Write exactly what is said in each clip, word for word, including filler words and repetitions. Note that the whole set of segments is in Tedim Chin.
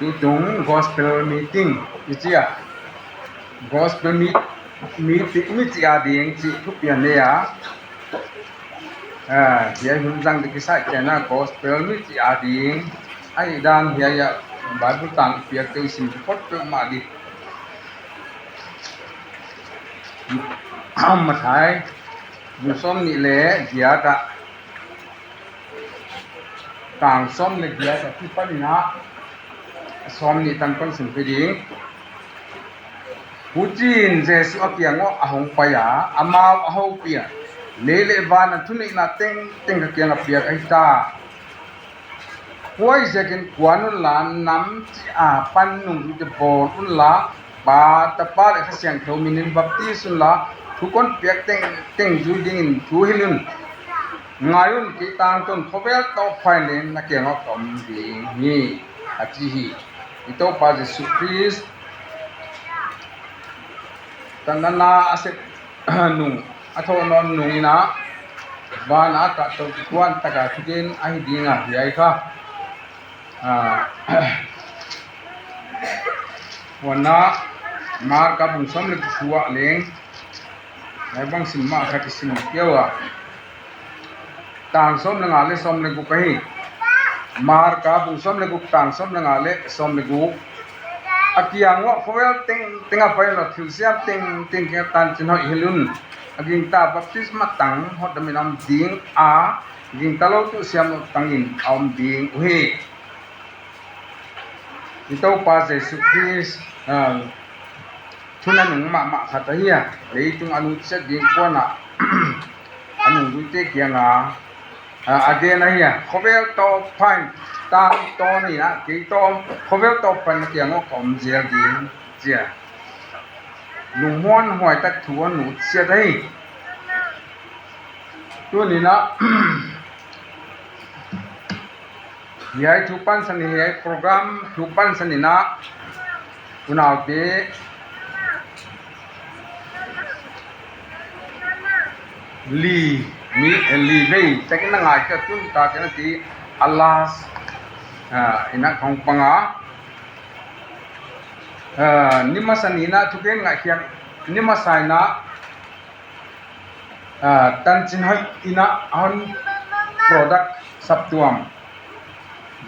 Tutung gospel meeting i ci a, gospel meet, meet, meet ci a ding ci thupi a nei a. Hiai hun zang ding kisai ciangin gospel meet ci a ding. Ahi dan hiai a Bible tang piak teu sin phot peuhmah ding. Mathai bung sawm nih le giat ah, tang sawm le giat a kipanin ah sawm nih tan pan sim pe ding. Huchiin Jesuh a kiang uah a hong pai a, amau a hopih a, lei le van a thuneihna tengteng ka kiangah piak ahi ta. Huaiziakin kuan unla, nam ci a pan nungzuite bawl unla, Pa, Tapa le Kha Siangtho minin baptis unla, thu kon piak tengteng zui dingin thuhilh un. Ngai un, kei tangtawn khovel tawpfain leng na kiangah ka om ding hi, a ci hi. I Topa Jesuh Khrist tanna a sep nung, a thawh nawn nungin ah, van a kahto kuan taka thugen ahi ding a, hiai kha. Ah, huan ah Marka bung sawm le guk ah leng, hiai bang sim mah khat i sim kiau a. Tang sawm le nga le sawm le guk ahi. Marka bung sawm le guk, tang sawm le nga le sawm le guk. A kiang uah khovel tengteng a pai unla, thilsiam tengteng kiang tancin hoih hilh un. A gingta baptisma tang hotdamin om ding a, gingta lo tuh siamlou tangin a om ding uh hi. I Topa Jesuh Khrist, ah, thu nanung mahmah khat ahi a, leitung a nutsiat ding kuan ah a nungzuite kiangah, ah, a gen ahi a, khovel tawpfain, tangtawn in ah, kei tawh, khovel tawpfain na kiang uah ka om zel ding, ci a. Lungmuanhuai tak thu a nutsiat ahi. Tuni in ah, hiai thu pansan in, hiai program thu pansan in ah, unaute li, mi, li vei takin na ngai ka tun ta kena ti a last, ah, in ah kong pang a. Ah, ni masa ni in ah thugen ngaihkhiak, ni masa in ah, ah, tancin hoih in ah a hon product saptuam,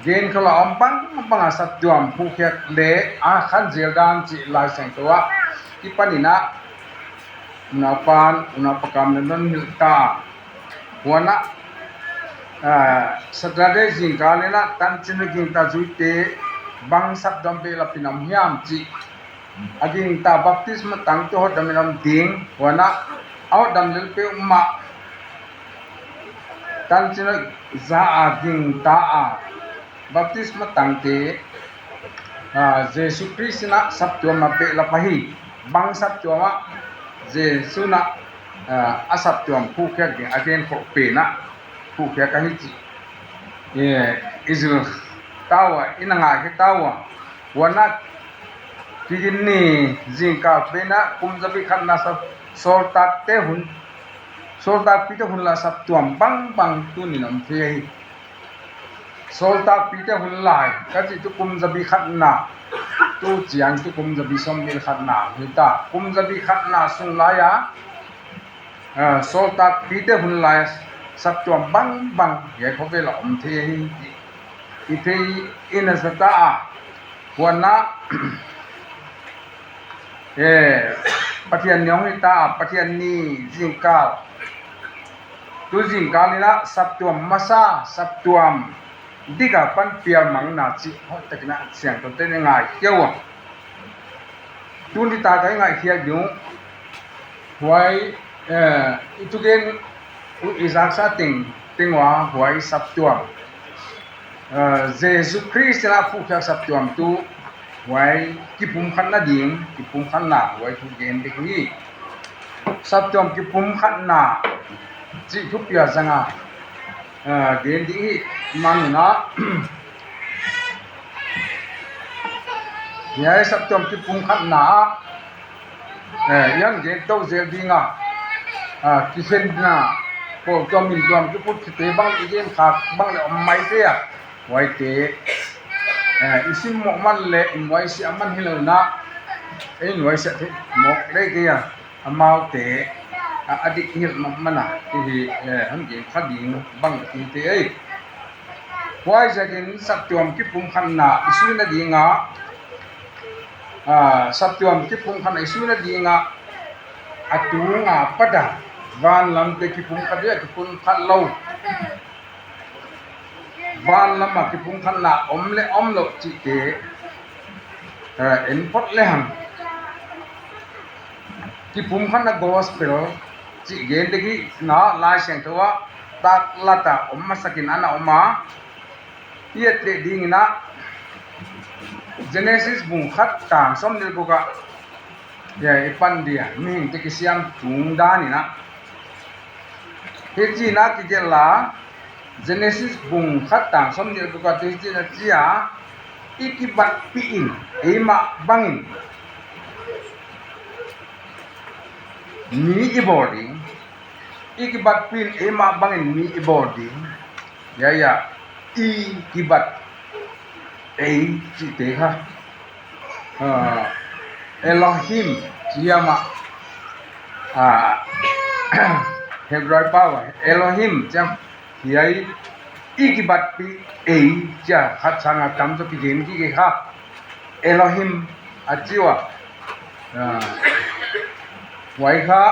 gen kha lo a om bangbang a saptuam phuhkhiak le a khan zel dan cih Laisiangtho ah kipan in ah unaupan, unaupa kam le non hilh ta. Huan ah, ah, Saturday zingkal in ah tancin hoih gingta zuite bang saptuam behlap in om hiam cih, a gingta baptisma tangte hotdamin om ding. Huan ah a hotdam lel peuhmah tancin hoih za a gingta a baptisma tangte, ah, Jesuh Khrist in ah saptuam ah behlap ahi. Bang saptuam ah Jesuh in ah, ah, a saptuam phuhkhiak ding a gen khol pen ah phuhkhiak ahi cih, eh, i zil ta ua, i na ngaikhe ta ua. Huan ah Kiginni zingkal pen ah kum zabi khatna sa-, sawltakte hun, sawltakpite hun la saptuam bangbang tunin om thei ahi. Sawltakpite hun lai ka cih tu kum zabi khatna, tu ciang tu kum zabi sawmnih le khatna hi ta. Kum zabi khatna sung lai a, ah, sawltakpite hun lai saptuam bangbang hiai khovel ah om thei ahi. I thei in a za ta a. Huan ah, eh, Pathian ni hong hi ta a, Pathian ni zingkal. Tu zingkal in ah saptuam masa, saptuam dik a pan pialmangna cih hoihtakin ah siangthote na ngai kiau a. Tuni tak a i ngaihkhiak ding uh, huai, eh, i thugen uh i zaksa tengteng ua huai saptuam, eh, Jesuh Khrist in ah phuhkhiak saptuam tu huai kipumkhatna ding, kipumkhatna huai thu gen ding hi. Saptuam kipumkhatna cih thupi a zang a, eh, gen ding hi. Man un ah, hiai saptuam kipumkhatna ah, eh, i hon gen to zel ding a, ah, kikhenna, pawltuam mintuam kiphut khite bang le i gen khak bang le om maite a, huaite Eh, i sim mawh man le i nuaisiah man hi lo na, ei nuaisiah thei mawk le kei a, amaute a, a dik i hilh mah man a, i hi, eh, hong gen kha ding bang i te ei. Huai ziakin saptuam kipumkhatna i sui nadinga, ah, saptuam kipumkhatna i sui nadinga a tunga pata vanlamte kipumkhat ding a kipumkhat lo, vanlam a kipumkhatna om le om lo cihte, eh, en phot le hang. Kipumkhatna gospel cih gen dek hi na, Lai Siangtho ah taklata om masakin ana om a, i et leh dingin ah Genesis bung khat tang sawmnih le guk ah, ya, i pan dia, mihingte kisiam tung danin ah. Hih ci-in ah kigelh a, Genesis bung khat tang sawmnih le guk ah hih ci-in ah ci a, i kibatpih in eimah bangin mi i bawl ding. I kibatpih in eimah bangin mi i bawl ding. Ya, ya, i kibat ei cihte kha, ah, Elohim ci hiam ah, ah, Hebrai pau ah Elohim ci hiam, hiai i kibatpih ei ci a khat sanga tam zaw kigen kik kha. Elohim a ci uh a, ah, huai kha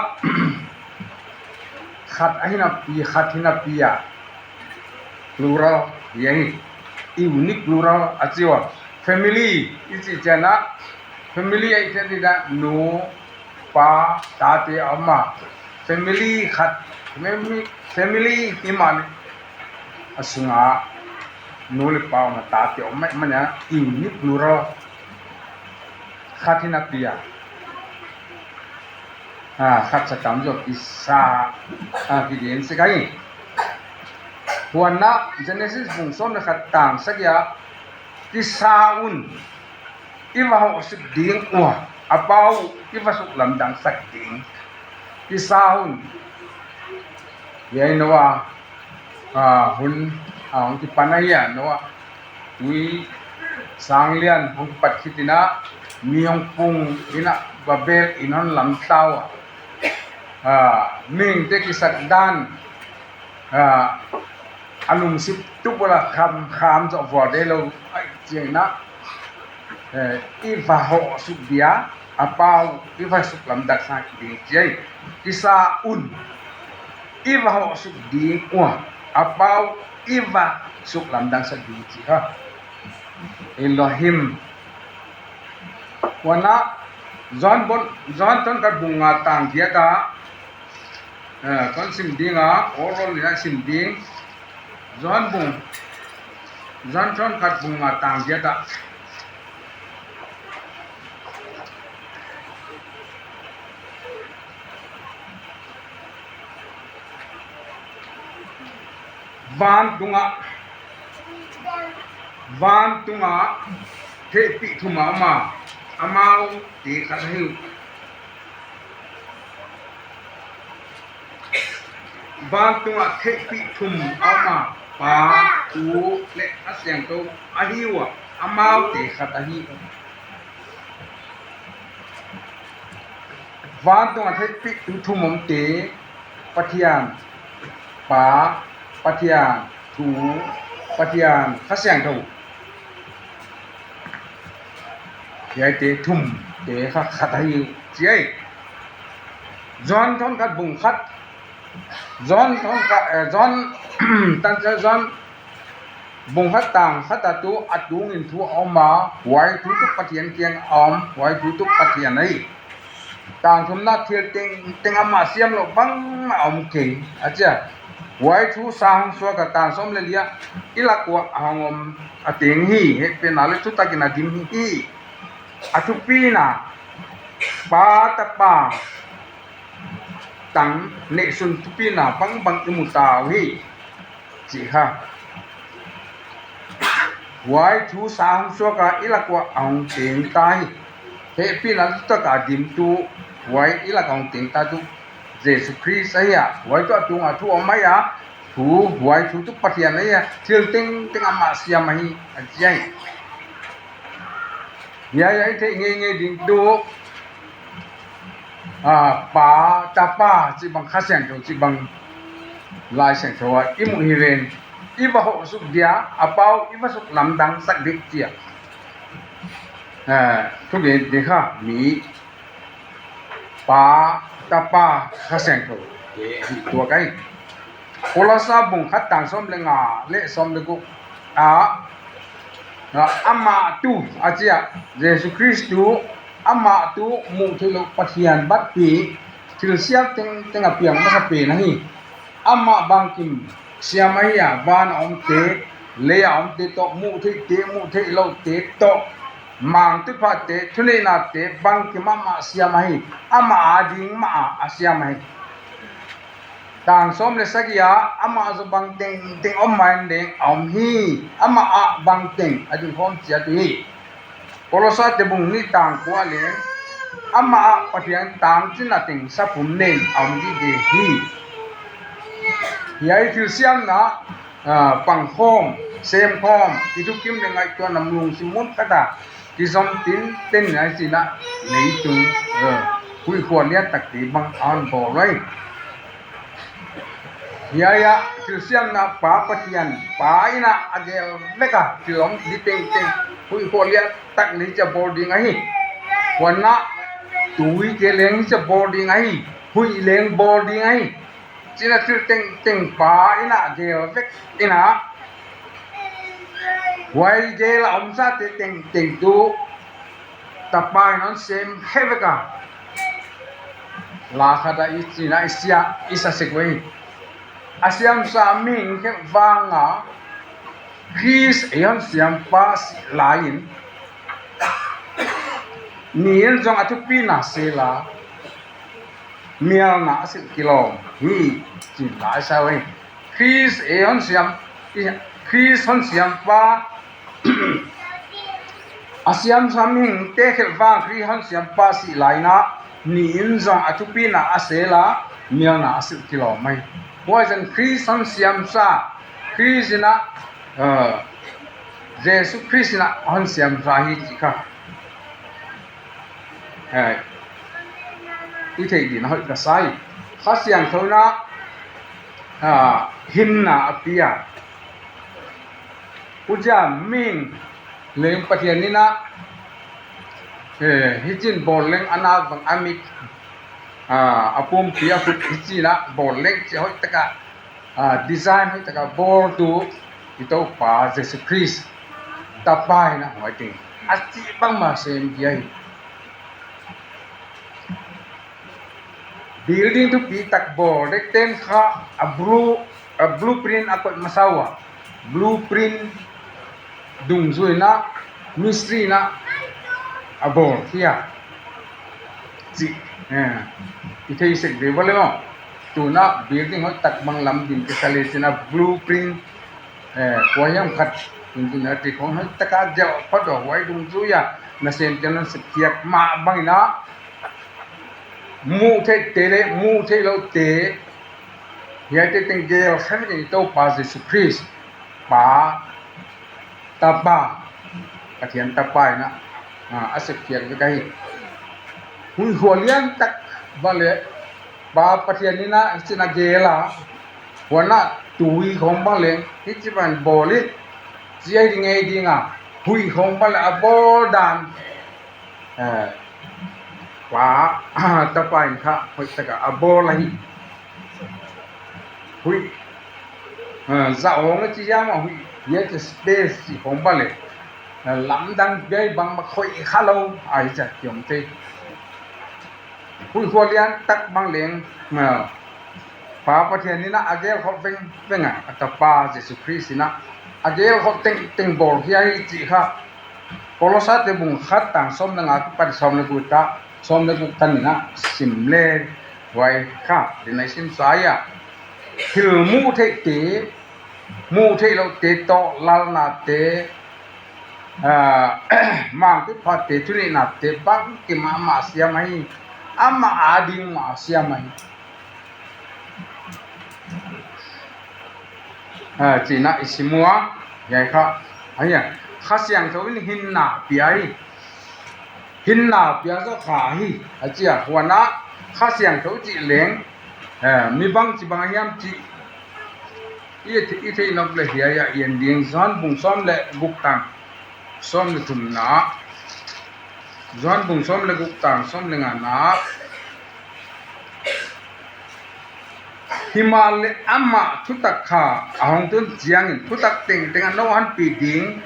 khat a hi napi, khat hi napi a, plural, hiai hi, unique plural a ci uh a. Family i cih ciangin ah, family a i theih ding ah nu, pa, tate a om a, family khat, family, family hi mah leh a sunga nu le pa om a, tate om maimah a, unique plural, khat hi napi a, ah, khat sa tam zaw kisa, ah, kigen sek ahi. Huan ah Genesis bung sawm le khat tang sagih ah, kisa un, i va hawh suk ding uh a, a Pa uh i va suklamdangsak ding. Kisa un. Hiai Noah, ah, hun, ah, hong kipan ahi a, Noah tui sang lian hong kipat khit in ah, mi hong pung in ah, Babel inn hong lamta uh a, ah, mihingte kisak dan, ah, a lungsim tup ula kham, kham zawh vual de lo, ai ciang na, eh, i va hawh suk dia, a Pa uh i va suklamdangsak ding ci ei. Kisa un, i va hawh suk ding uh a, a Pa uh i va suklamdangsak ding ci kha. Elohim. Huan ah Johan bung, Johan tawnkhat bung nga tang giat ah, eh, kon sim ding a, orol in ah sim ding. Johan bung, Johan tawnkhat bung nga tang giat ah. Vantungah, vantungah theihpih thum a om a, amaute khat ahi uh. Vantungah theihpih thum a om a, Pa, Pu leh Kha Siangtho ahi uh a, amaute khat ahi uh. Vantungah theihpih thum omte, Pathian Pa, Pathian Thu, Pathian Kha Siangtho. Hiaite thumte kha khat ahi uh ci ei. Johan tawnkhat bung khat, Johan tawnkhat, eh, Johan, tan Johan bung khat tang khat ah tu a tungin thu a om a, huai thu tu Pathian kiang a om, huai thu tu Pathian ahi. Tang thumna, thil tengteng amah siam loh bangmah a om kei a ci a. Huai thu sa hong suak a, tang sawm leh li ah i lak uah a hong om a teng hi. Hehpihna leh thutakin a dim hi. A thupina, Pa, Tapa tang neihsun thupina bangbang i mu ta uh hi, ci kha. Huai thu sa hong suak a, i lak uah a hong teng ta hi. Hehpihna leh thutak a dim tu, huai i lak a hong teng ta tu Jesu Khrist ahi a, huai tu a tungah thu om ahi a, thu, huai thu tu Pathian ahi a, thil tengteng amah siam ahi, a ci ahi. Hiai a i theih ngeingei ding tu, a, Pa, Tapa cih bang, Kha Siangtho cih bang, Lai Siangtho ah i muh hi ven. I va hoh suk dia, a pau i va suk lamdang sak dih cia. A, thugen dih kha mi Pa, Tapa, Kha Siangtho te hi tuak ahi. Kolosa bung khat tang sawm le nga le sawm le guk ah, amah tu a ci a, Jesu Khrist tu amah tu muh theih loh Pathian batpi thilsiam tengteng a piang masa pen ahi. Amah bangkim siam ahi a, van a omte, lei a omte tawh, muh theihte, muh theih lohte tawh, mangtuphate, thuneihnate bangkim amah siam ahi. Amah a ding mah a, a siam ahi. Tang sawm le sagih ah, amah zaw bang tengteng om mah in deng a om hi. Amah ah bangteng a ding khawm ciat uh hi. Kolosate bung nih tang kua leng, amah ah Pathian tangcin a teng sapum nen a om dih ding hi. Hiai thilsiamna, a, pangkhawm, semkhawm, kithukim le ngaihtuah nam lungsim mun khat a kizom tinten a i cih na, leitung, a, huihkhua lian takte bang a hon bawl uh ahi. Hiai ah thilsiamna Pa Pathian, Pa in a gel vek a, thil om ding tengteng, huihkhua lian tak leng hici a bawl ding ahi. Huan ah tuite leng hici a bawl ding ahi. Huih leng bawl ding ahi. Cih na thil tengteng Pa in a gel vek in a, huai gel a omsate tengteng tu Tapa in hon sem khe vek a, la khat a i cih na i sia, i sa sek uh hi. A siamsa mihing khelh vang a, Khrist ei hon siampa sih lai in, ni in zong a thupina sel a, mialna a silh kilawm hi, cih na i sa uh hi. Khrist ei hon siam, Khrist hon siampa, a siamsa mihingte khelh vang Khrist hon siampa sih lai in a, ni in zong a thupina a sel a, mialna a silh kilawm hi. Huai zong Khrist hon siamsa, Khrist in a, a, Jesu Khrist in a hon siamsa hi cih kha, a, i theih ding a hoih ka sa hi. Kha Siangtho in a, a, hinna a pia. Hucia mihing leng Pathian in a, e, hicin bawl leng a nak bang a mit, a, a pumpi a khut hicin a bawl leng cih hoih tak a, a, design hoih tak a bawltu i Topa Jesu Khrist Tapa in a huai teng a cih bangmah sem hi. Building thupi tak bawl dekten kha a blue, a blueprint a koih masa uh a, blueprint dungzui in a, mistri in a, a bawl hi a, cih, e, i thei sek ve bang le maw. Tu in a building hoih tak bang lam ding kisa le cin a blueprint, e, kua hiam khat dungzui in a ti khong hoih tak a gelh phot uh a, huai dungzui a nasemte in a sepkhiak mah bang in a, muh theihte le muh theih lohte, hiaite teng gel kha vek in i Topa Jesu Khrist, Pa, Tapa, Pathian Tapa in a, a, a sepkhiak vek ahi. Huihkhua lian tak bang le Pa Pathian in a hicin a gel a, huan ah tui khong bang leng hici bang bawl in, ci ahi ding ngei ding a, huih khong bang le a bawl dan, e, Pa, Tapa in kha hoih tak a a bawl ahi. Huih, a, zahawng a ci hiam a, huih, hiai ci space ci khong bang le, a, lamdang biai bang bang khoih kha lou ahi ciang kiom te. Huihkhua lian tak bang leng, a, Pa Pathian in a a gel khawh vengveng a, a Tapa Jesu Khrist in a a gel khawh tengteng bawl hi ahi cih kha. Kolosate bung khat tang sawm le nga kipan sawm le guk ta, sawm le guk tan in a sim le, huai kha ding na i sim sa hi a. Thil muh theihte, muh theih lohte tawh, lalnate, a, mangtuphate, thuneihnate bangkim amah siam ahi. Amah a ding mah a siam ahi. A, cih na i sim uh a, hiai kha, a, hiai Kha Siangtho in hinna pia hi. hinna pia zaw kha hi, a ci a. Huan ah Kha Siangtho cih leng, eh, mi bangci bang a hiam cih i, i theih nop le hiai ah i en ding. Johan bung sawm le guk tang sawm le thumna, Johan bung sawm le guk tang sawm le ngana. Himahleh amah thutak kha a hong tun ciangin thutak tengteng a no a honpih ding,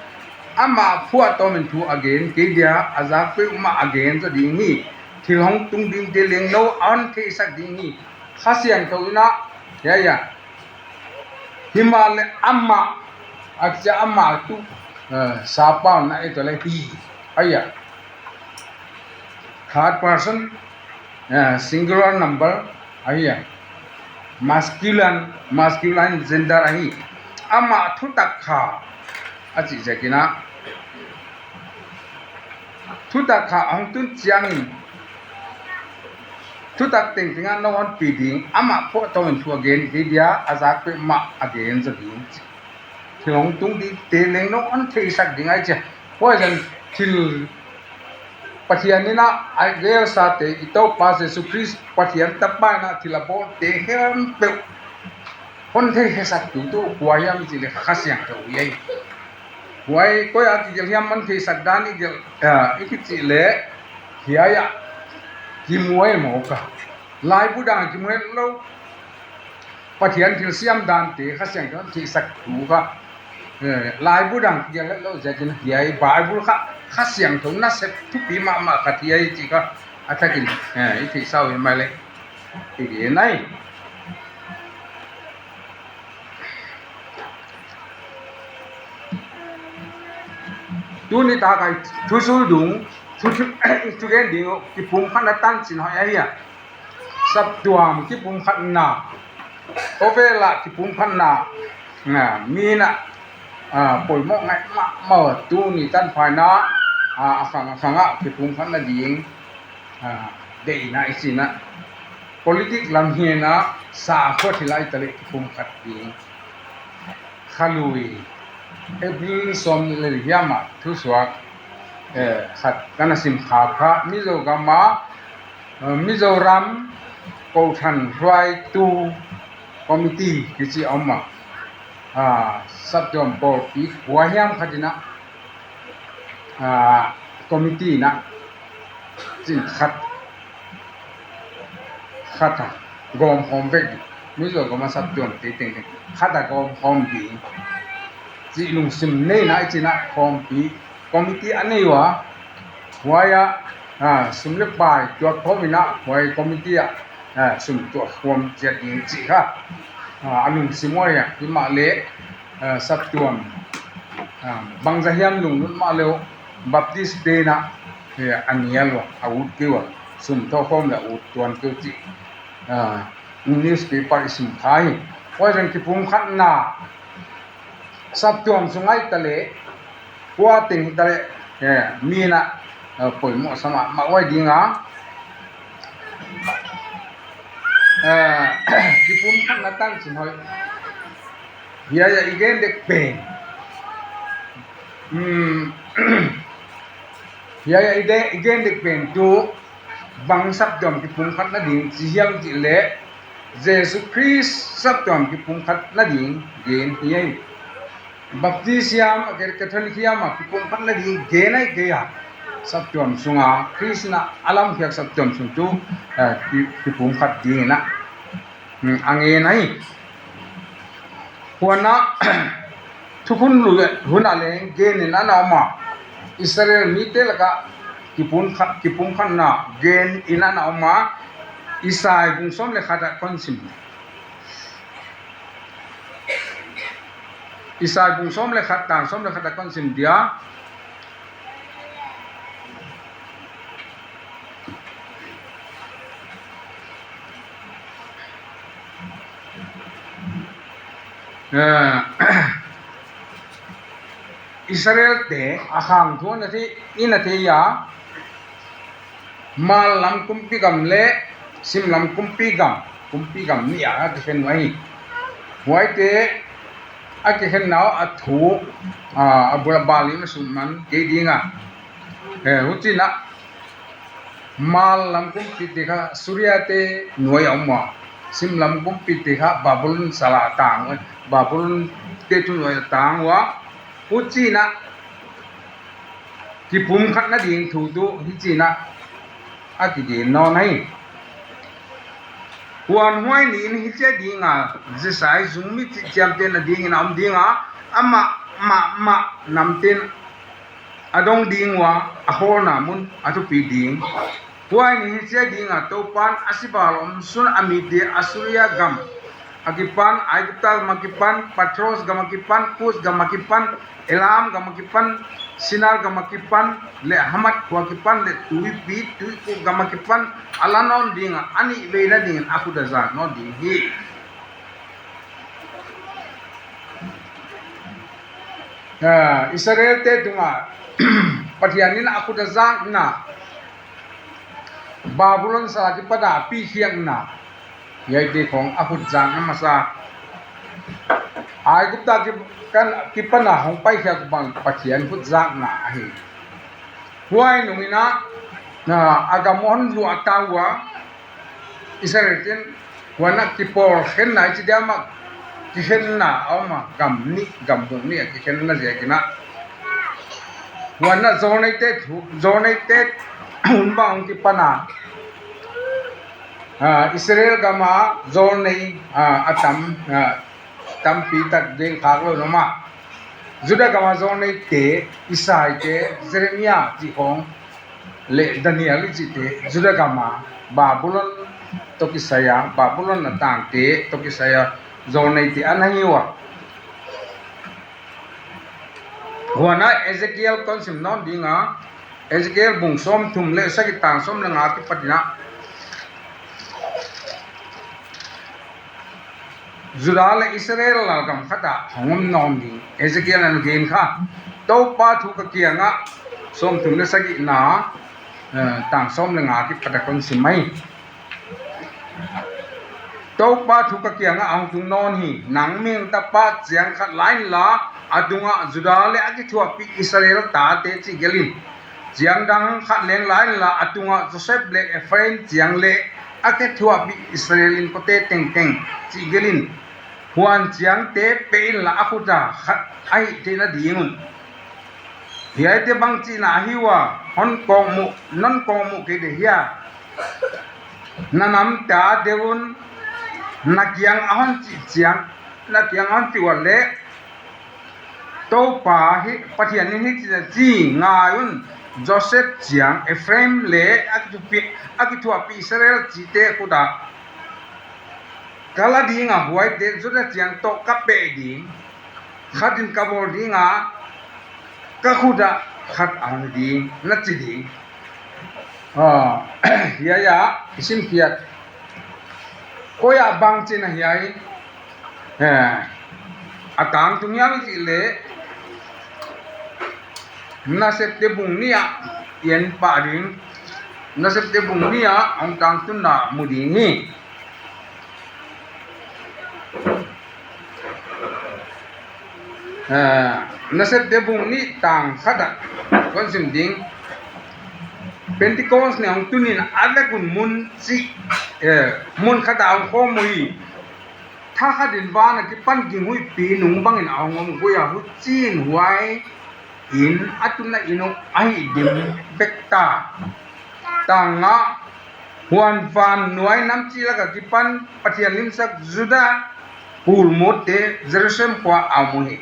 amah phuahtawmin thu a gen kei dia, a zak peuhmah a gen zaw ding hi. Thil hong tung dingte leng no a hon theisak ding hi. Kha Siangtho in ah, hiai ah, himahleh amah, a ci a, amah tu, eh, sapa na e to le hi, hiai ah, third person, eh, singular number ahi a, masculine, masculine gender ahi. Amah thutak kha a cih ziakin ah, thutak kha a hong tun ciangin thutak tengteng a no a honpih ding, amah phuahtawmin thu a gen kei dia, a zak peuhmah a gen zaw ding. Thil hong tung dingte leng no a hon theisak ding ahi ci a. Huai zong thil Pathian in ah a gelsate, i Topa Jesu Khrist Pathian tapa in ah thil a bawlte khempeuh hon theihsak tu tu kua hiam cih leh Kha Siangtho hi ei. Huai koi a kigelh hiam hon theihsak dan i gelh, ah, i kici leh hiai ah kimu ei maw ka. Laibu dang kimu ei lo. Pathian thilsiam dante Kha Siangtho in theihsak thu kha, eh, laibu dang kigelh lo ziakin hiai Bible kha Kha Siangtho nasep thupi mahmah khat hi ei cih kha a thakin, eh, i theihsa uh hi mai leh i gen ei. Tuni tak a i thusul ding, thu, thu, thugen ding uh kipumkhatna tancin hoih ahi a. Saptuam kipumkhatna, khawvel ah kipumkhatna, na, mi in ah, ah, poimoh ngaih mahmah uh a, tuni tanpha in ah, ah, a khang a khang ah kipumkhatna ding, ah, deihna i cih in ah, politic lam hi in ah, sakhuat hi lai ta leh kipumkhat ding. Kha lui, April sawmnih le li hiam ah thusuak, eh, khat ka na sim kha kha, Mizo gam ah, eh, Mizoram Kohhran Hruaitu Committee kici a om a, ah, saptuam pawlpi kua hiam khat in ah, ah, committee in ah, cin khat, khat a gawm khawm vek ding. Mizo gam a saptuamte tengteng khat a gawm khawm ding cih lungsim nei in ah i cih in ah khawmpi committee a nei uh a, huai ah, ah, sum le pai tuak khawm in ah huai committee ah, ah, sum tuak khawm ciat ding cih kha, ah, a lungsim uh ahi a. Himahleh, ah, saptuam, ah, bangzah hiam lunglut mah le uh, Baptist te in ah, eh, a nial uh a, a ut kei uh a, sum thawh khawm le a ut tuan kei uh cih, ah, newspaper i sim kha hi. Huai zong kipumkhatna, saptuam sung ah hi ta leh, kua teng hi ta leh, eh, mi in ah, eh, poimoh sa mahmah huai ding a, eh, kipumkhatna tancin hoih. Hiai ah i gen dek pen, um, hiai ah i de-, i gen dek pen tu, bang saptuam kipumkhat nading ci hiam cih leh, Jesu Khrist saptuam kipumkhat nading gen hi ei. Baptist hiam, Catholic hiam a kipumkhat nading gen ahi kei a. Saptuam sung a Khrist in a lamkhiak saptuam sung tu, eh, ki-, kipumkhat ding in a, hmm, a ngen ahi. Huan ah, Thukhun Lui hun ah leng gen in a na om a, Israel mite lakah kipumkhat, kipumkhatna gen in a na om a, Isai bung sawm le khat ah kon sim. Isai bung sawm le khat, tang sawm le khat ah kon sim dia. Eh, Israel te a khang thu na thei, i na thei a, mal lam kumpi gam le sim lam kumpi gam, kumpi gam nih a kikhen uh ahi. Huaite a kikhenna uh a thu, a, a bul a bal in a sut man kei ding a. Eh, hucin ah, Mal lam kumpite kha Suria te nuai a om uh a, Sim lam kumpite kha Babylon sal a tang uh a, Babylon te thu nuai a tang uh a, huci-in ah kipumkhat nading thu tu hici-in ah a kigen nawn hi. Huan huai ni-in hici a dinga Jesai zungmi cihciamte nadingin a om dinga, amah mahmah namte in a dong ding uh a, a khawlna mun a thupi ding. Huai ni hici a dinga Topan a sival om sun a mite Assuria gam a kipan, Aigupta gam a kipan, Pathros gam a kipan, Kus gam a kipan, Elam gam a kipan, Sinar gam a kipan, le Hamat khua kipan, le tuipi tuikuk gam a kipan a la nawn dinga, a nih vei nadingin a khut a zak nawn ding hi. Ah, Israel-te tungah Pathian in a khut a zakna, Babylon sal a kipana a pikhiatna, hiaite khong a khut zakna masa, Aigupta ki-, kan, kipana hong paikhiat bang Pathian khut zakna ahi. Huai nungin ah, ah, a gam hon luah ta uh a, Israel-te in huan ah kipawlkhenna i ci diam ah, kikhenna a om a, gam nih, gam bung nih a kikhenna ziakin ah, huan ah zawlneite thu, zawlneite hun bang hong kipan a, ah, Israel gam a zawlnei, ah, a tam, ah, tampi tak gen khak lo in om a, Judah gam a zawlneite, Isai-te, Jeremiah cih khong le Daniel i cihte, Judah gam a Babylon tawh kisai a, Babylon a tangte tawh kisai a zawlneite a na hi uh a. Huan ah Ezekiel kon sim nawn ding a, Ezekiel bung sawmthum le sagih, tang sawm le nga kipatin ah Judah le Israel lalgam khat ah hong om nawn ding Ezekiel in a gen kha. Topa thu ka kiangah, sawmthum le sagihna, eh, tang sawm le nga kipat ah kon sim hi. Topa thu ka kiangah a hong tung nawn hi. Nang mihing tapa ciang khat la inla, a tungah Judah le a kithuahpih Israel tate cih gelh in. Ciang dang khat leng la inla, a tungah Joseph le Ephraim ciang le a kithuahpih Israel innkuante tengteng cih gelh in. Huan ciangte peh inla, a khut ah khat ahih theih nading un. Hiaite bang cihna ahi uh a, hon kawkmuh, non kawkmuh kei de hia? Na namte a deuh un, na kiang a hon cih ciang, na kiang a hon cih uh a leh, Topa hi, Pathian in hici in a ci, ngai un, Joseph ciang, Ephraim le a kithuahpih, a kithuahpih Israel cihte khut ah ka la ding a, huaite Judah ciang tawh ka peh ding, khat in ka bawl ding a, ka khut ah khat a hong ding, na ci ding. Ah, hiai ah i simkhiat, koi ah bang cihna hiai, eh, a tangtung hiam i cih leh, Nasepte bung nih ah i en pah ding, Nasepte bung nih ah hong tangtunna mu ding hi. Eh, Nasepte bung nih tang khat ah kon sim ding. Pentecost ni hong tun in a vek un mun cih, eh, mun khat ah hong khawm uh hi. Thakhat in van a kipan ging huihpi nung bangin a hong om gui a, huci in huai in a tunna inn uh ahih dim bek ta. Tang nga, huan van nuai nam cih lak a kipan Pathian limsak Judah pulmutte Jerusalem khua ah a om uh hi.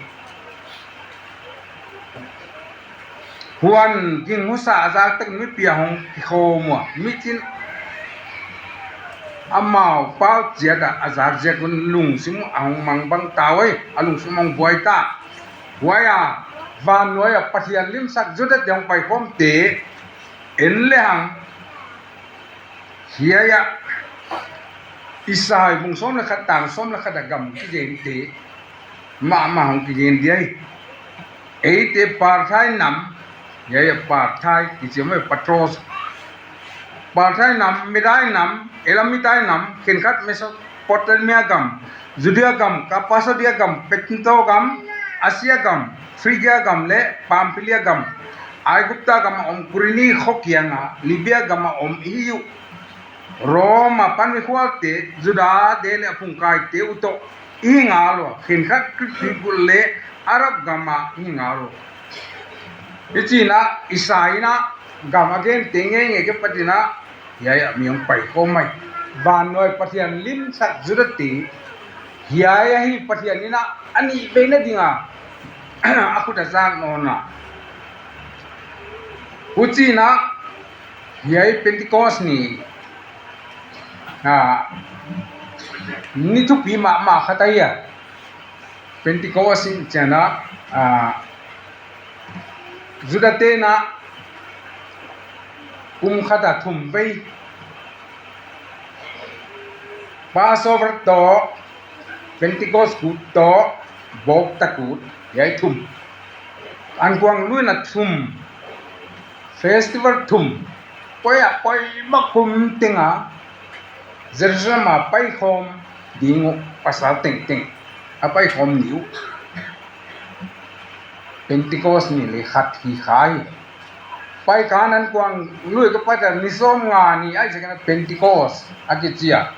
Huan ging husa a zak takin mipi a hong kikhawm uh a, mi cin amau pau ciat ah a zak ziak un lungsim uh a hong mangbang ta uh hi, a lungsim hong buai ta. Huai a, van nuai a Pathian limsak Judah te hong paikhawmte en le hang, hiai ah Isai bung sawm le khat tang sawm le khat a gam kigente mahmah hong kigen dia hi. Eite Parthai nam, hiai ah Parthai kici om e, Patros, Parthai nam, Medai nam, Elamitai nam, khenkhat Mesopotamia gam, Judea gam, Kappadokia gam, Ponto gam, Asia gam, Phrygia gam le Pamphylia gam, Aigupta gam a om Kurini khua kiangah Libia gam a om i hi uh. Roma pan mikhualte, Judate le a phungkaite uh tawh i hi ngal uh a, khenkhat Greek pipul le Arab gam ah i hi ngal uh. Hih ci-in ah Isai in ah gam a gente ngeingei kipatin ah hiai ah mi hong paikhawm mai. Vannuai Pathian limsak Judate hiai ahi, Pathian in ah a nih vei nading a a khut a zak nawn a. Huci-in ah hiai Pentecost ni, ah, ni thupi mahmah khat ahi a. Pentecost in ciangin ah, ah, Judate in ah kum khat a thum vei Passover tawh, Pentecost kut tawh, Bawkta kut, hiai thum. Ankuang Lui in ah thum, festival thum, poi a poi mah kum teng a Jerusalem a paikhawm ding uh, pasal tengteng a paikhawm ni uh. Pentecost ni le khat hi kha hi. Paikan Ankuang Lui ka pai ta ni sawmnga ni ahih ziakin ah Pentecost a kici a.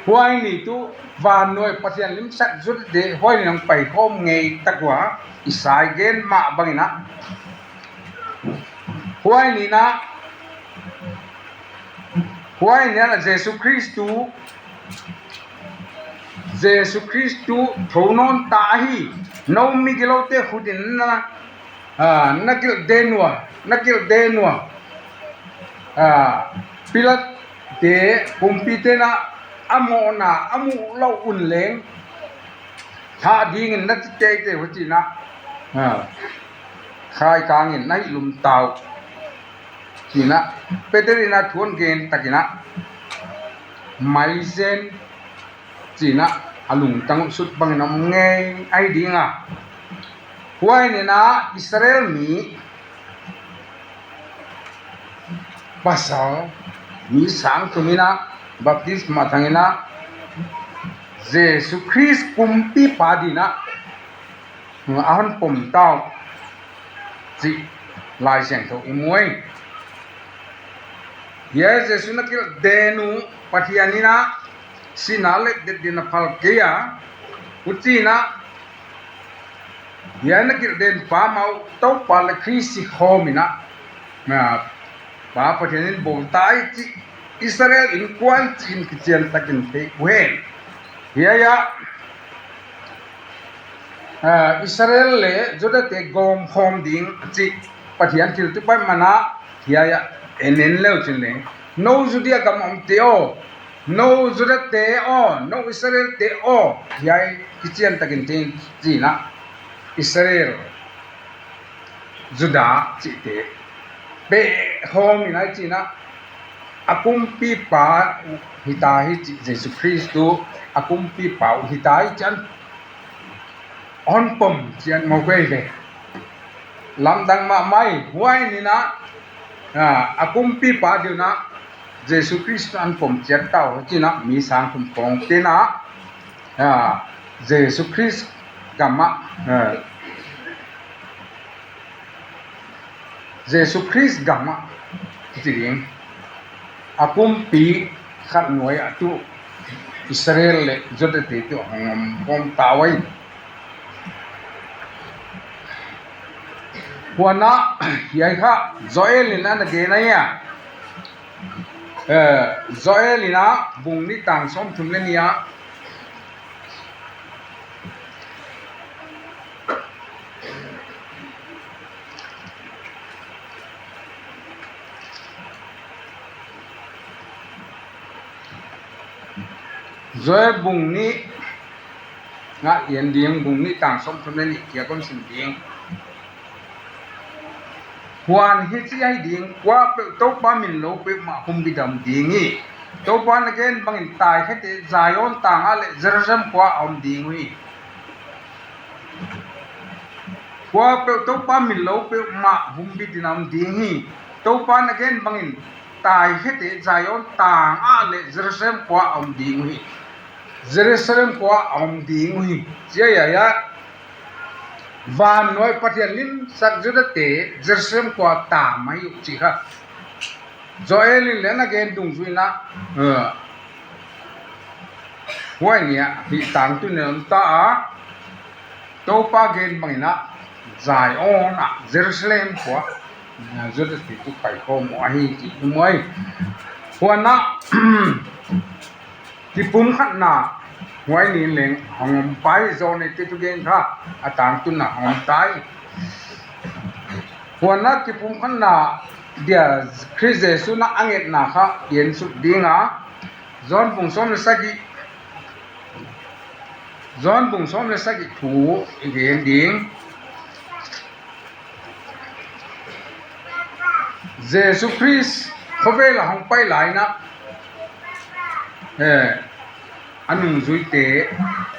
Huai ni tuh vannuai Pathian limsak Judate huai ni hong paikhawm ngei tak uh a, Isai gen mah bangin ah. Huai ni-in ah, huai ni-in ah Jesu Khrist tuh, Jesu Khrist tuh thou nawn ta ahi. No migilote khut in na, ah, na kilhden uh a, na kilhden uh a. Ah, Pilate kumpite in ah a mawhna a muh loh un leng thah dingin na ci teitei uh a, ci-in ah, ah, khaikangin na hih lum ta uh, ci-in ah Peter in ah thu hon gen takin ah, maizen, ci-in ah a lungtang uh sut bangin om ngei ahi ding a. Huai ni-in ah Israel mi pasal mi sang thum in ah baptisma thang in ah Jesu Khrist kumpipa dingin ah a hon pom ta uh cih Laisiangthou i mu hi. Hiai Jesu na kilhden uh Pathian in ah sin a letdet dingin a phal kei a, huci-in ah hiai na kilhden pa mah uh Toupa le Khrist ci khawm in ah, na, Pa Pathian in bawl ta hi cih Israel innkuan ci-in kician takin thei uh hen. Hiai ah, ah, Israel le Judate gawmkhawm ding a cih Pathian thil tu pai man ah, hiai ah en en le uh cin leng, no Judea gam a omte aw, no Judate aw, no Israelte aw, hiai kician takin thei, ci-in ah Israel, Juda cihte pehkhawm in ah, ci-in ah a kumpipa uh hi ta hi cih, Jesu Khrist tuh a kumpipa uh hi ta hi cih a hon pom ciat mawk hi ve. Lamdang mahmah hi. Huai ni-in ah, ah, a kumpipa dingin ah Jesu Khrist a hon pom ciat ta uh, ci-in ah mi sang thum khawngte in ah, ah, Jesu Khrist gam ah, ah, Jesu Khrist gam ah, ci ding, a kumpi khat nuai ah tuh Israel le Judate tuh a hong om khawm ta uh hi. Huan ah hiai kha Joel in ah na gen ahi a. Eh, Joel in ah bung nih tang sawmthum le nih ah, Joel bung nih ngah i en ding, bung nih tang sawmthum le nih kia kon sim ding. Huan hici ahi ding, kuapeuh Toupa min lo peuhmah humbit a om ding hi. Toupa na gen bangin taikhete Zion tang ah le Jerusalem khua ah om ding uh hi. Kuapeuh Toupa min lo peuhmah humbit in a om ding hi. Toupa na gen bangin taikhete Zion tang ah le Jerusalem khua ah om ding uh hi. Jerusalem khua ah om ding uh hi. Ci ahi a. Vannuai Pathian limsak Judate Jerusalem khua tam ahi uh cih kha Joel in le na gen dungzui in ah, eh, huai ni ah hih tangtun in om ta a, Topa gen bangin ah Zion ah, Jerusalem khua, eh, Judate tu kaikhawm uh ahi cih i mu hi. Huan ah kipumkhatna huai ni leng hong om pai, Joel in te tu gen kha a tangtun ah hong om ta hi. Huan ah kipumkhatna dia Khrist Jesu in ah a ngetna kha i ensuk ding a, Johan bung sawm le sagih, Johan bung sawm le sagih thu i gen ding. Jesu Khrist khovel ah hong pai lai in ah, eh, a nungzuite,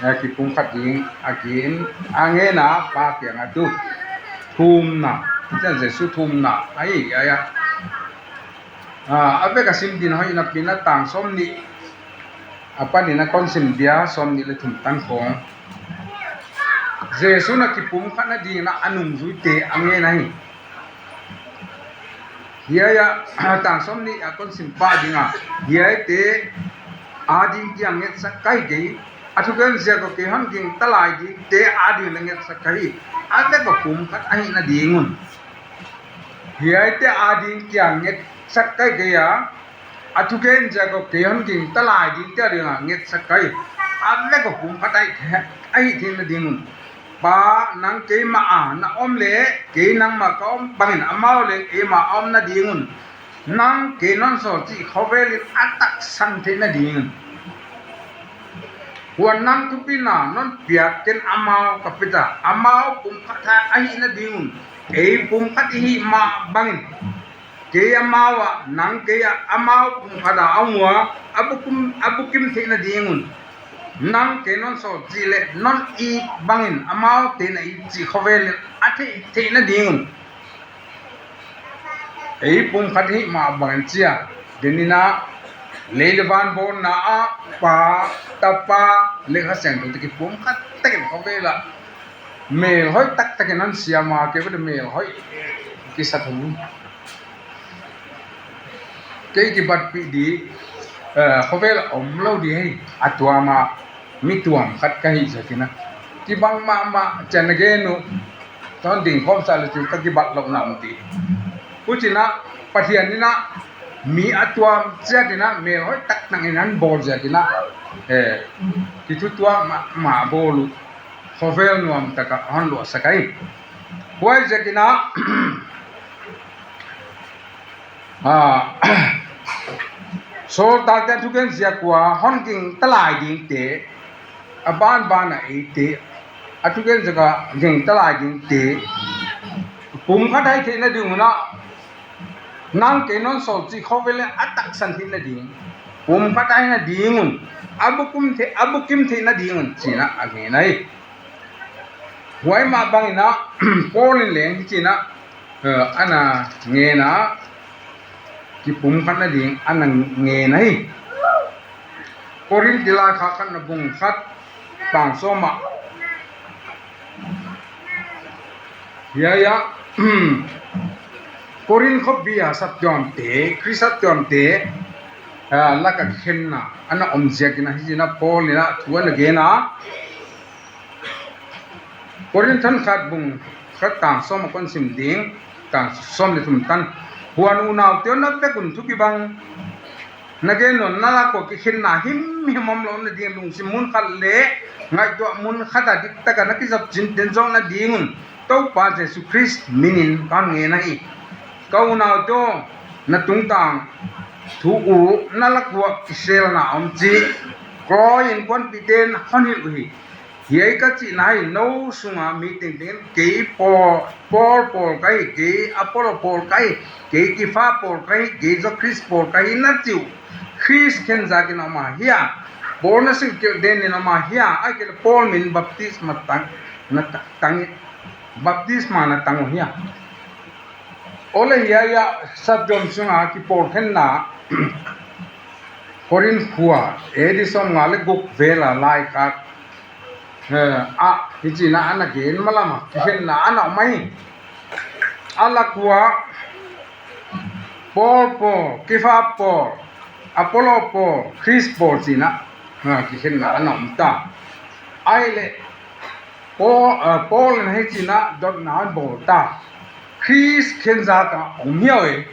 eh, kipumkhat ding a gen, a ngen a, Pa kiangah tu thumna, Jesu thumna ahi, ahi a. Ah, a vek a sim ding hoih napi in ah tang sawmnih a panin ah kon sim dia, sawmnih le thum tan khawng. Jesu in ah kipumkhat nading in ah a nungzuite a ngen ahi. Hiai ah tang sawmnih a kon sim pah ding a, hiaite ading kiang ngetsak ka hi kei, a thugen ziak a kei hon gingta lai dingte ading na ngetsak ka hi. A vek a pumkhat ahih nading un. Hiaite ading kiang ngetsak ka hi kei a, a thugen ziak a kei hon gingta lai dingte ading a ngetsak ka hi. A vek a pumkhat ahih, ahih theih nading un. Pa, nang keimah ah na om leh kei nangmah ka om bangin amau leng eimah ah om nading un, nang kei non sawl cih khovel in a taksan theih nading un. Huan nang thupina non piak ken amau ka pia a, amau pumkhat ahih nading un, ei pumkhat i hih mah bangin kei amau ah, nang kei ah, amau pumkhat ah a om uh a, a bukim, a bukim theih nading un. Nang kei non sawl cih leh non it bangin amaute na it cih khovel in a theih, theih nading un. Ei pumkhat hih mah bangin ci a, den in ah lei le van bawlna ah Pa, Tapa, le Kha Siangtho te kipumkhat takin khovel ah mel hoih taktakin hon siam a, kei bel mel hoih kisa thei. Kei kibatpih ding, eh, khovel ah om lo ding hi, a tuam a mi tuam khat ka hih ziakin ah. Kibang mahmah ciang na gen uh, ton ding khawm sa le cin ka kibat lohna om ding. Hucin ah Pathian in ah mi a tuam ciat in ah mel hoih taktakin hon bawl ziakin ah, eh, kithutuak mahmah bawl uh. Khovel nuam takin hon luahsak ahi. Huai ziakin ah, ah, sawltakte a thugen ziak uh a hon gingta lai dingte, a banban a eite a thugen ziak a gingta lai dingte pumkhat ahih theih nading un ah, nang kei non sawl cih khovel in a taksan theih nading, pumkhat ahih nading un, a bukim theih, a bukim theih nading un ci in ah a ngen ahi. Huai mah bangin ah Paul in leng hici in ah, eh, ana ngen a, kipumkhat nading ana ngen ahi. Korinth laikhak khatna bung khat tang sawm ah, hiai ah Korinth khuapi a saptuamte, Khrist saptuamte, ah, lak a kikhenna ana om ziakin ah hici in ah Paul in ah thu ana gen a. Korinth thawn khat bung khat tang sawm a kon sim ding, tang sawm le thum tan. Huan unaute aw, na vek un thukibang na gen un, na lak uh a kikhenna himhim om loh nading, lungsim mun khat le ngaihtuah mun khat a diktak a na kizopcin den zawh nading un Topa Jesu Khrist min in ka hon ngen ahi. Ka unaute aw, na tungtang thu uh na lak uh a kiselna om cih Kloe innkuanpihte in hon hilh uh hi. Hiai ka cihna hi, nou sunga mi tengteng in kei Paul, Paul pawl ka hi, kei Apollo pawl ka hi, kei Kefa pawl ka hi, kei zong Khrist pawl ka hi na cih uh, Khrist khen zakin a om a hia? Paul nasem kilh den in a om a hia? Ahih kei leh Paul min baptisma tang, na ta-, tang, baptisma na tang uh hia? Aw leh hiai ah saptuam sunga kipawlkhenna Korinth khua A D sawmnga le guk vel a laikhak, eh, ah Hi cinah a na gen malam ah kikhenna a na om ahi. A lak uah Paul pawl, Kefa pawl, Apollo pawl, Khrist pawl cinah, ah, kikhenna a na om ta. Ahih leh Paul, ah, Paul in hi cinah dotna a bawl ta. Khrist khenzak ah om hi uh e.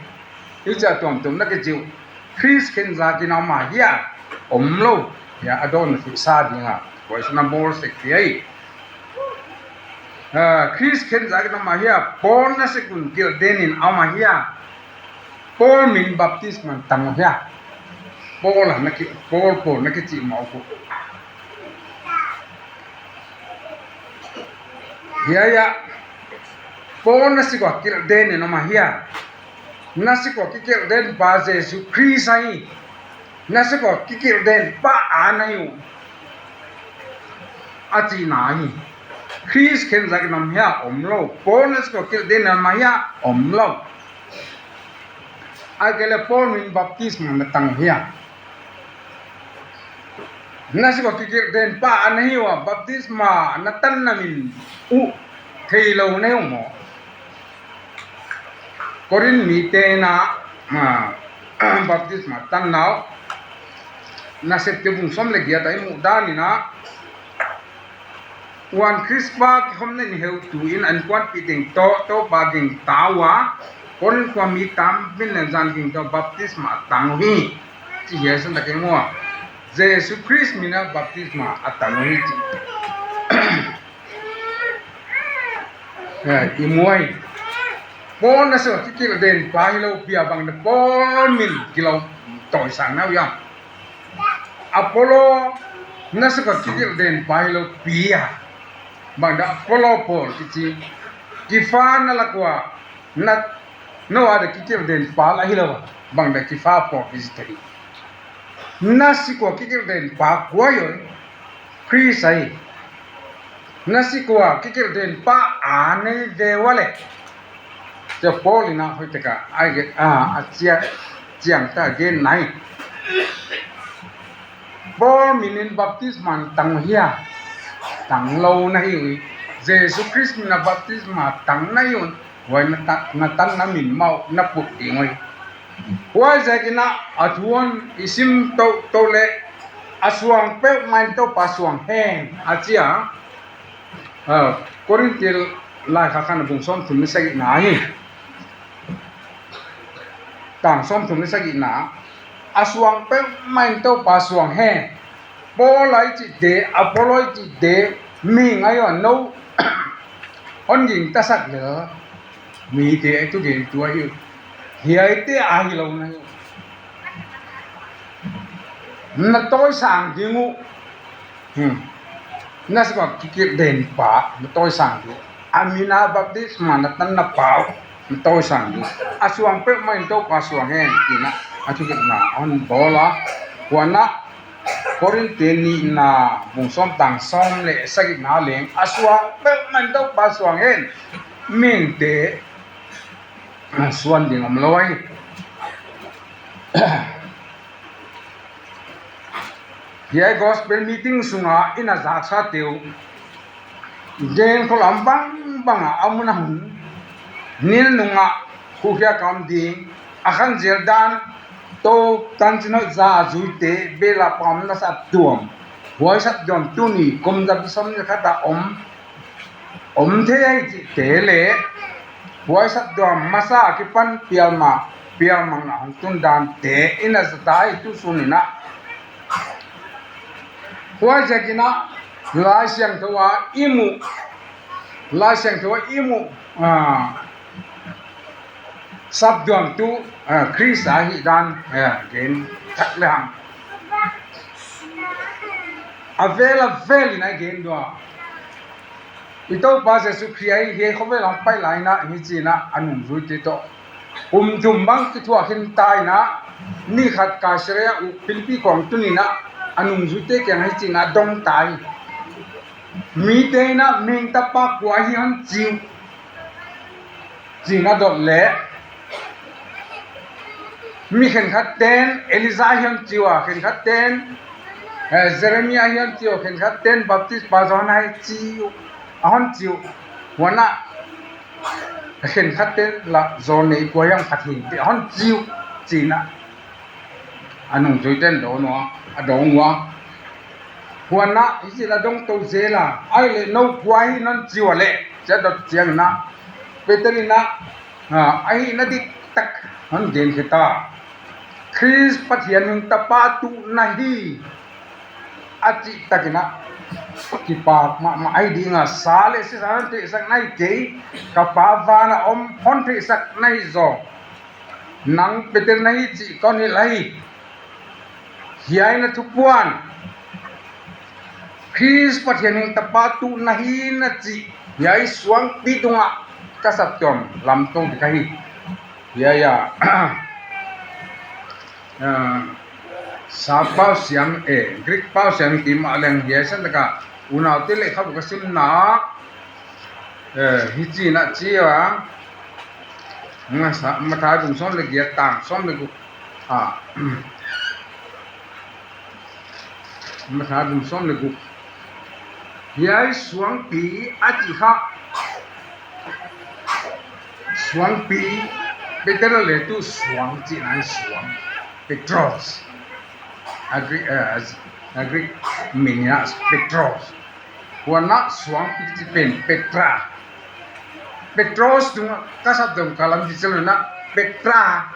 Hi ciah tuamtuam na kicih uh. Khrist khenzak in a om a hia, om lo hia, a dawn na theihsa dingah khuaisun a bawl sek hi ei. Ah, Khrist khenzak in a om a hia, Paul na sik un kilhden in a om a hia, Paul min baptisma tang uh hia, Paul a na ki, Paul, Paul na kicih mawk uh. Hia, hia, Paul na sik uh a kilhden in a om a hia, na sik uh a kikilhden pa Jesu Khrist ahi. Na sik uh a kikilhden pa a na hi uh a cihna ahi. Khrist khenzak in a om hia, om lo. Paul na sik uh a kilhden in a om a hia, om lo. Ahih kei leh Paul min baptisma na tang uh hia, na sik uh a kikilhden pa a na hi uh a, baptisma na tanna min uh thei lo na hi uh maw? Korin mite in ah, ah, baptisma tanna uh, Nasepte bung sawm le giat ah i muh dan in ah, Huan Khrist pa kikhopna in heutu in a innkuanpih teng tawh Topa gingta uh a, Korin khua mi tampi in le zan gingta uh baptisma a tang uh hi, ci hi a, Santa keng uh a, Jesu Khrist min ah baptisma a tang uh hi, ci. Eh, i muai. Paul na sik uh a kikilhden pa hi lo pi a, bang na Paul min kilo tawisang na uh hiam? Apollo na sik uh a kikilhden pa hi lo pi a, bang na Apollo pawl kici? Kefa na lak uah na, no a da kikilhden pa lah hi lo a, bang na Kefa pawl kici thei? Na sik uh a kikilhden pa kua hi uh? Khrist ahi. Na sik uh a kikilhden pa a nei ve uh a leh, cia Paul in ah hoih tak a, a, a, a cia, ciangta a gen na hi. Paul min in baptisma na tang uh hia? Tang lo na hi uh hi. Jesu Khrist min ah baptisma tang na hi uh. Huai na ta-, na tanna min mah uh na put ding uh hi. Huaiziakin ah a thu hon i sim tohtoh leh, a suang peuhmah in Topa suang hen, a ci a. Ah, Korinti laikhak khatna bung sawmthum le sagihna hi. Tang sawmthum le sagihna. A suang peuhmah in Topa suang hen. Paul a i cihte, Apollo i cihte, mihing ahi uh a, no hon gingtasak lel mite a i thugen tua hi uh. Hiaite a hi lo na hi uh. Na tawisang ding uh. Hmm. Na sik uh a kikilhden pa na tawisang ding uh. A min ah baptisma na tanna pa uh na tawisang ding uh. A suang peuhmah in Topa suang hen, ci-in ah a thugenna hon bawl a. Huan ah Korinti nihna bung sawm tang sawm le sagihna leng, a suang peuhmah in Topa suang hen. Mihingte, ah, suan ding om lo ahi. Hiai gospel meeting sungah i na zaksate uh, gen khol lam bangbang ah a mun a hun, nilnung ah khukhia kam ding, a khanzial dan, to tancin hoih za a zuite, bela pam na saptuam, huai saptuam tuni kum za bi sawm ni khat ah om, om thei ahi cihte leh huai saptuam masa a kipan pialma, pialmang a hong tun dante i na zata hi tu sun in ah. Huaiziakin ah Laisiangtho ah i muh, Laisiangtho ah i muh, ah, saptuamtu, ah, Khrist ahih dan, ah, gen thak le hang. A vel a vel in a gen dua. I Topa Jesu Khrist ahi hiai khovel hong pai lai in ah, hi ci-in ah a nungzuite tawh kum thum bang kithuah khin ta in ah, ni khat Kaisaria uh Philippi khua hong tun in ah, a nungzuite kiangah hi ci-in ah dong ta hi. Mite in ah mihing tapa kua hi hon ci uh, ci-in a dot leh, mi khenkhatte'n Elijah hi hon ci uh a, khenkhatte'n, eh, Jeremiah hi hon ci uh a, khenkhatte'n Baptist pa Johan ahi ci uh. a hon ci uh. Huan ah a khenkhatte lah zaw nei kua hiam khat hi, a hon ci uh, ci-in ah a nungzuite in a dawng uh a, a dawng uh a. Huan ah hih ci-in a dong to zel a, ahih leh no kua hi na hon ci uh a leh, ci-a dot ciangin ah Peter in ah, ah, ahihna diktak hon genkhia ta. Khrist Pathian hing tapa tuh na hi, a cih takin ah kipak mahmah ahi ding a, sa leh sisa hon theihsak na hi kei, ka Pa van ah om hon theihsak na hi zaw. Nang Peter na hi cih ka hon hilh ahi. Hiai na thupuan, Khrist Pathian hing tapa tuh na hi na cih, hiai suangpi tungah ka saptuam lamto ding ahi. Hiai ah, ah, sa pau siam, eh, Greek pau siam ki mah leng hiai san taka unaute leh kha bu ka simna ah, eh, hih ci-in ah ci a, Masa, Matthai bung sawm leh giat tang sawm leh guk, ah, Matthai bung sawm leh guk. Hiai suangpi a cih kha, suangpi, Peter leh tu suang cihna hi, suang, Petros. A Greek, eh, a Greek min ah Petros. Huan ah suangpi cih pen Petra. Petros tungah ka saptuam ka lam cih ciang in ah Petra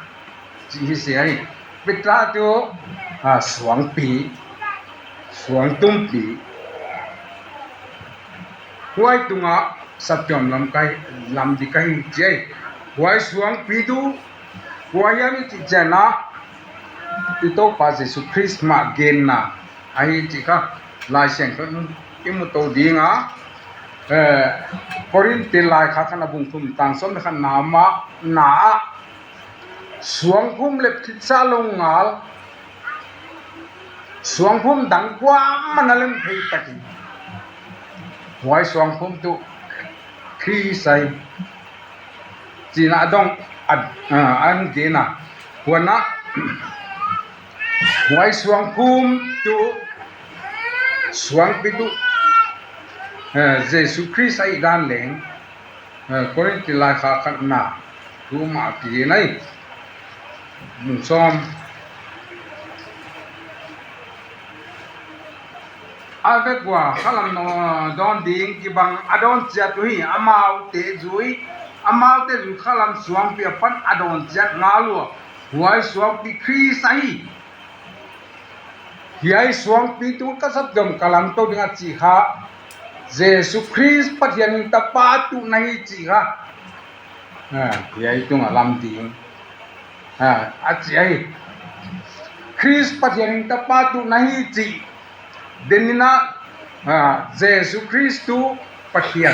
cih hi sia hi. Petra tuh, ah, suangpi, suangtumpi. Huai tungah saptuam lam ka hi, lam ding ka hi ci hi. Huai suangpi tuh kua hiam i cih ciangin ah i Topa Jesu Khrist mah genna ahi cih kha Laisiangtho in i mu to ding a, eh, Korinth laikhak khatna bung thum tang sawm leh khatna mah na ah, suangphum leh khitsa lo ngal, suangphum dang kuamah na lem thei takin, huai suangphum tuh Khrist ahi, ci-in ah a dong, a, a, a gen a. Huan ah huai suangphum tuh, suangpi tuh, eh, Jesu Khrist ahih dan leng, eh, Korinth laikhak khatna, tu mah a kigen ahi. Bung sawm. A vek ua khalam dawn ding kibang a dawn ciat uh hi. Amaute zui, amaute zui khalam suangpi apan a dawn ciat ngal ua, huai suangpi Khrist ahi. Hiai suangpi tungah ka saptuam ka lamto ding a cih kha Jesu Khrist Pathian hing tapa tuh na hi cih kha, ah, hiai tungah lam ding, ah, a cih ahi. Khrist Pathian hing tapa tuh na hi cih, den in ah, ah, Jesu Khrist tuh Pathian,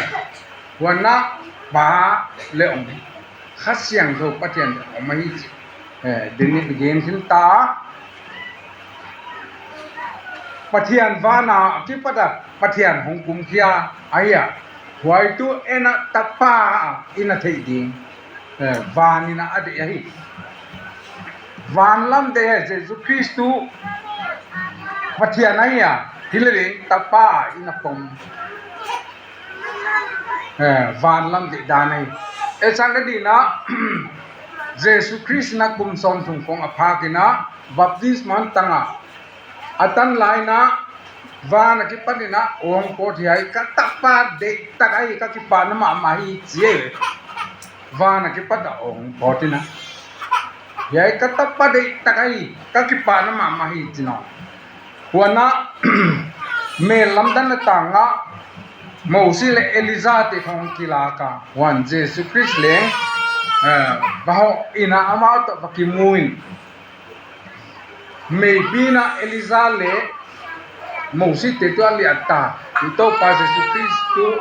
huan ah Pa leh om, Kha Siangtho Pathian om ahi cih, eh, den in gen khin ta. Pathian van a kipat a Pathian hong kumkhia ahi a, huai tuh en ah tapa a i na theih ding, eh, van in ah a deih ahi. Van lam deih ahi, Jesu Khrist tuh Pathian ahi a, hi leh ding tapa a i na pom. Eh, van lam deih dan ahi. Eh, sang ka dih in ah, Jesu Khrist in ah kum sawmthum khong a phak in ah baptisma hon tang a, a tan lai in ah van a kipat in ah aw hong pawt, hiai ka tapa deihtak ahi, ka kipahna mahmah hi ci e. Van a kipat a aw hong pawt in ah, hiai ka tapa deihtak ahi, ka kipahna mahmah hi ci nawn. Huan ah mel lamdanna tang ah Mosi leh Elijah te khong kilak a, huan Jesu Khrist leng, eh, va hawh in ah amau tawh va kimu in, meipi in ah Elijah leh Mosi te tuh a liat ta, i Topa Jesu Khrist tuh,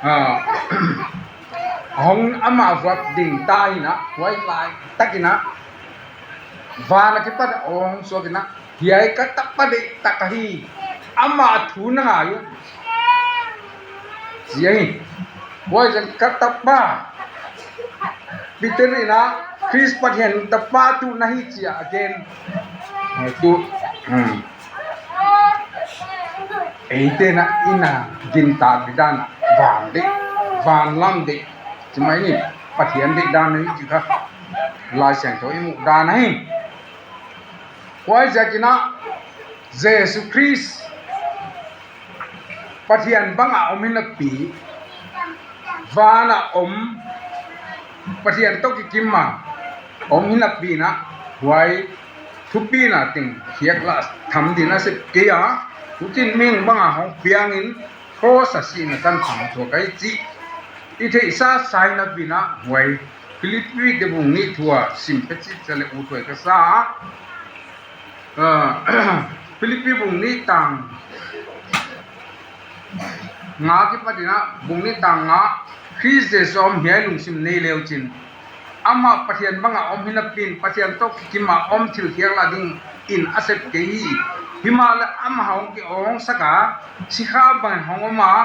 ah, hong amah vuak ding ta in ah, huai lai tak in ah van a kipat a aw hong suak in ah, hiai ka tapa deihtak ahi, amah thu na ngai un, ci ahi. Huai zong ka tapa, Peter in ah Khrist Pathian tapa tuh na hi ci a gen. Huai tuh, hmm, eite in ah i na gintak ding dan ah van deih, van lam deih, ci mai ni, Pathian deih dan ahi ci kha Lai Siangtho i muh dan ahi. Huai ziakin ah Jesu Khrist Pathian bangah om hi napi, vanah om Pathian tawh kikim a om hi napi in ah huai thupina teng khiak lah tham ding a sep kei a, hucin mihing bangah hong piangin cross a sihna tanpha thuak ahi cih i theihsa sa hi napi in ah huai Philippi te bung nih thu a sim pia cih ciang leh ut huai ka sa a. Philippi bung nih tang nga kipat in ah, bung nih tang nga, Khrist Jesu a om hiai lungsim nei le uh cin, amah Pathian bangah om hi napi in Pathian tawh kikim a om thil khiak lah dingin a sep kei hi. Himahleh amah hong ki-awngsak a, sikha bangin hong om a,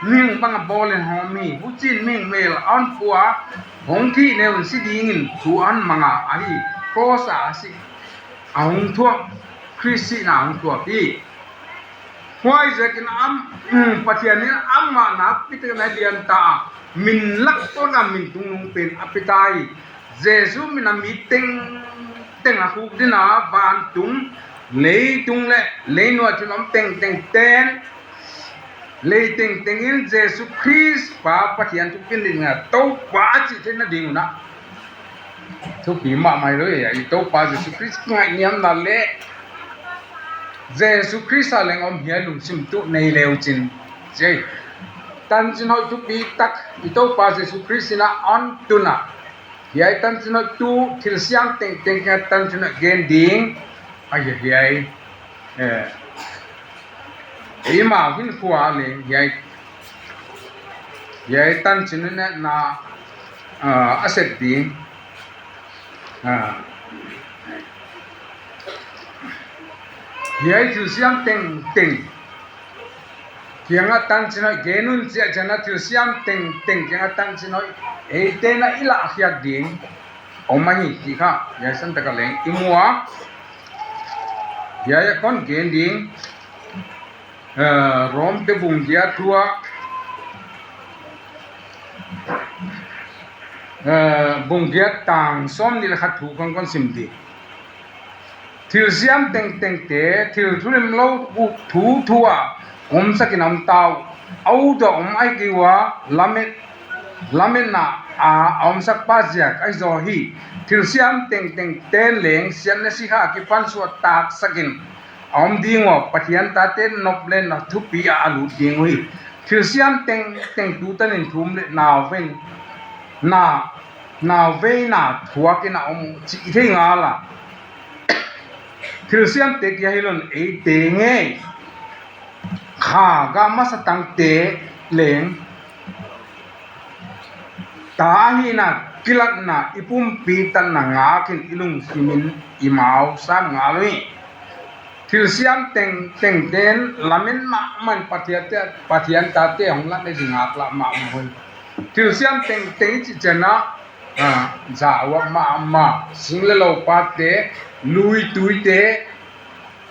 mihing bangah bawlin hong om hi. Hucin mihing mel a hon pua, hong thih neu in si dingin thu a hon mang a, ahi cross a a si a hong thuak, Khrist sihna a hong thuak hi. Huai ziakin am, Pathian in amah nakpi takin a lian ta a, min lak tawh a min tungnung pen a pia ta hi. Jesu min a mi tengteng a khuk ding a vantung, leitung leh leinuai thil om tengteng ten, lei tengteng in Jesu Khrist pa Pathian thupina ding a Topa a cih theihna ding un ah thupi mahmah hi lo hi. I Topa Jesu Khrist kingaihniamna leh Jesu Khrist a leng om hiai lungsim tuh nei le uh cin, ci hi. Tanchin hoih thupi tak i Topa Jesu Khrist in ah a hon tun a, hiai tanchin hoih tu thilsiam tengteng kiang tanchin hoih gen ding ahi hiai. Eh, eimau hinkhua leh hiai, hiai tanchin hoih na, ah, a sep ding. Ah. Hiai thilsiam tengteng kiangah tanchin hoih gen un, ciah ciangin ah thilsiam tengteng kiangah tanchin hoih eite in ah i lahkhiak ding om ahi cih kha hiai santak ah leng i mu a. Hiai a kon gen ding, eh, Rom te bung giat thu a, eh, bung giat tang sawmnih leh khat thu kon kon sim ding. Thilsiam tengtengte thil thulimlo uh thu thu a omsakin om ta uh. A ut a om ahi kei ua, lamet, lametna a omsakpa ziak ahi zaw hi. Thilsiam tengtengte leng siatna sikha a kipan suahtaksakin a om ding ua, Pathian tate nop leh na thupi ah a lut ding uh hi. Thilsiam tengteng tu tanin thum leh nau veina, nau veina thuakin a om uh cih i thei ngal a. Thilsiamte kia hi lo in eite ngei kha gah masa tangte leng ta ahihna kilatna i pumpi tatna ngakin i lungsimin i mau sam ngal uh hi. Thilsiam tengtengte in lamen mahmah in Pathian te, Pathian tate hong lat leh ding ngaklah mahmah uh hi. Thilsiam tengteng i cih ciangin ah, ah, zahhuap mahmah, sing leh lopate, lui tuite,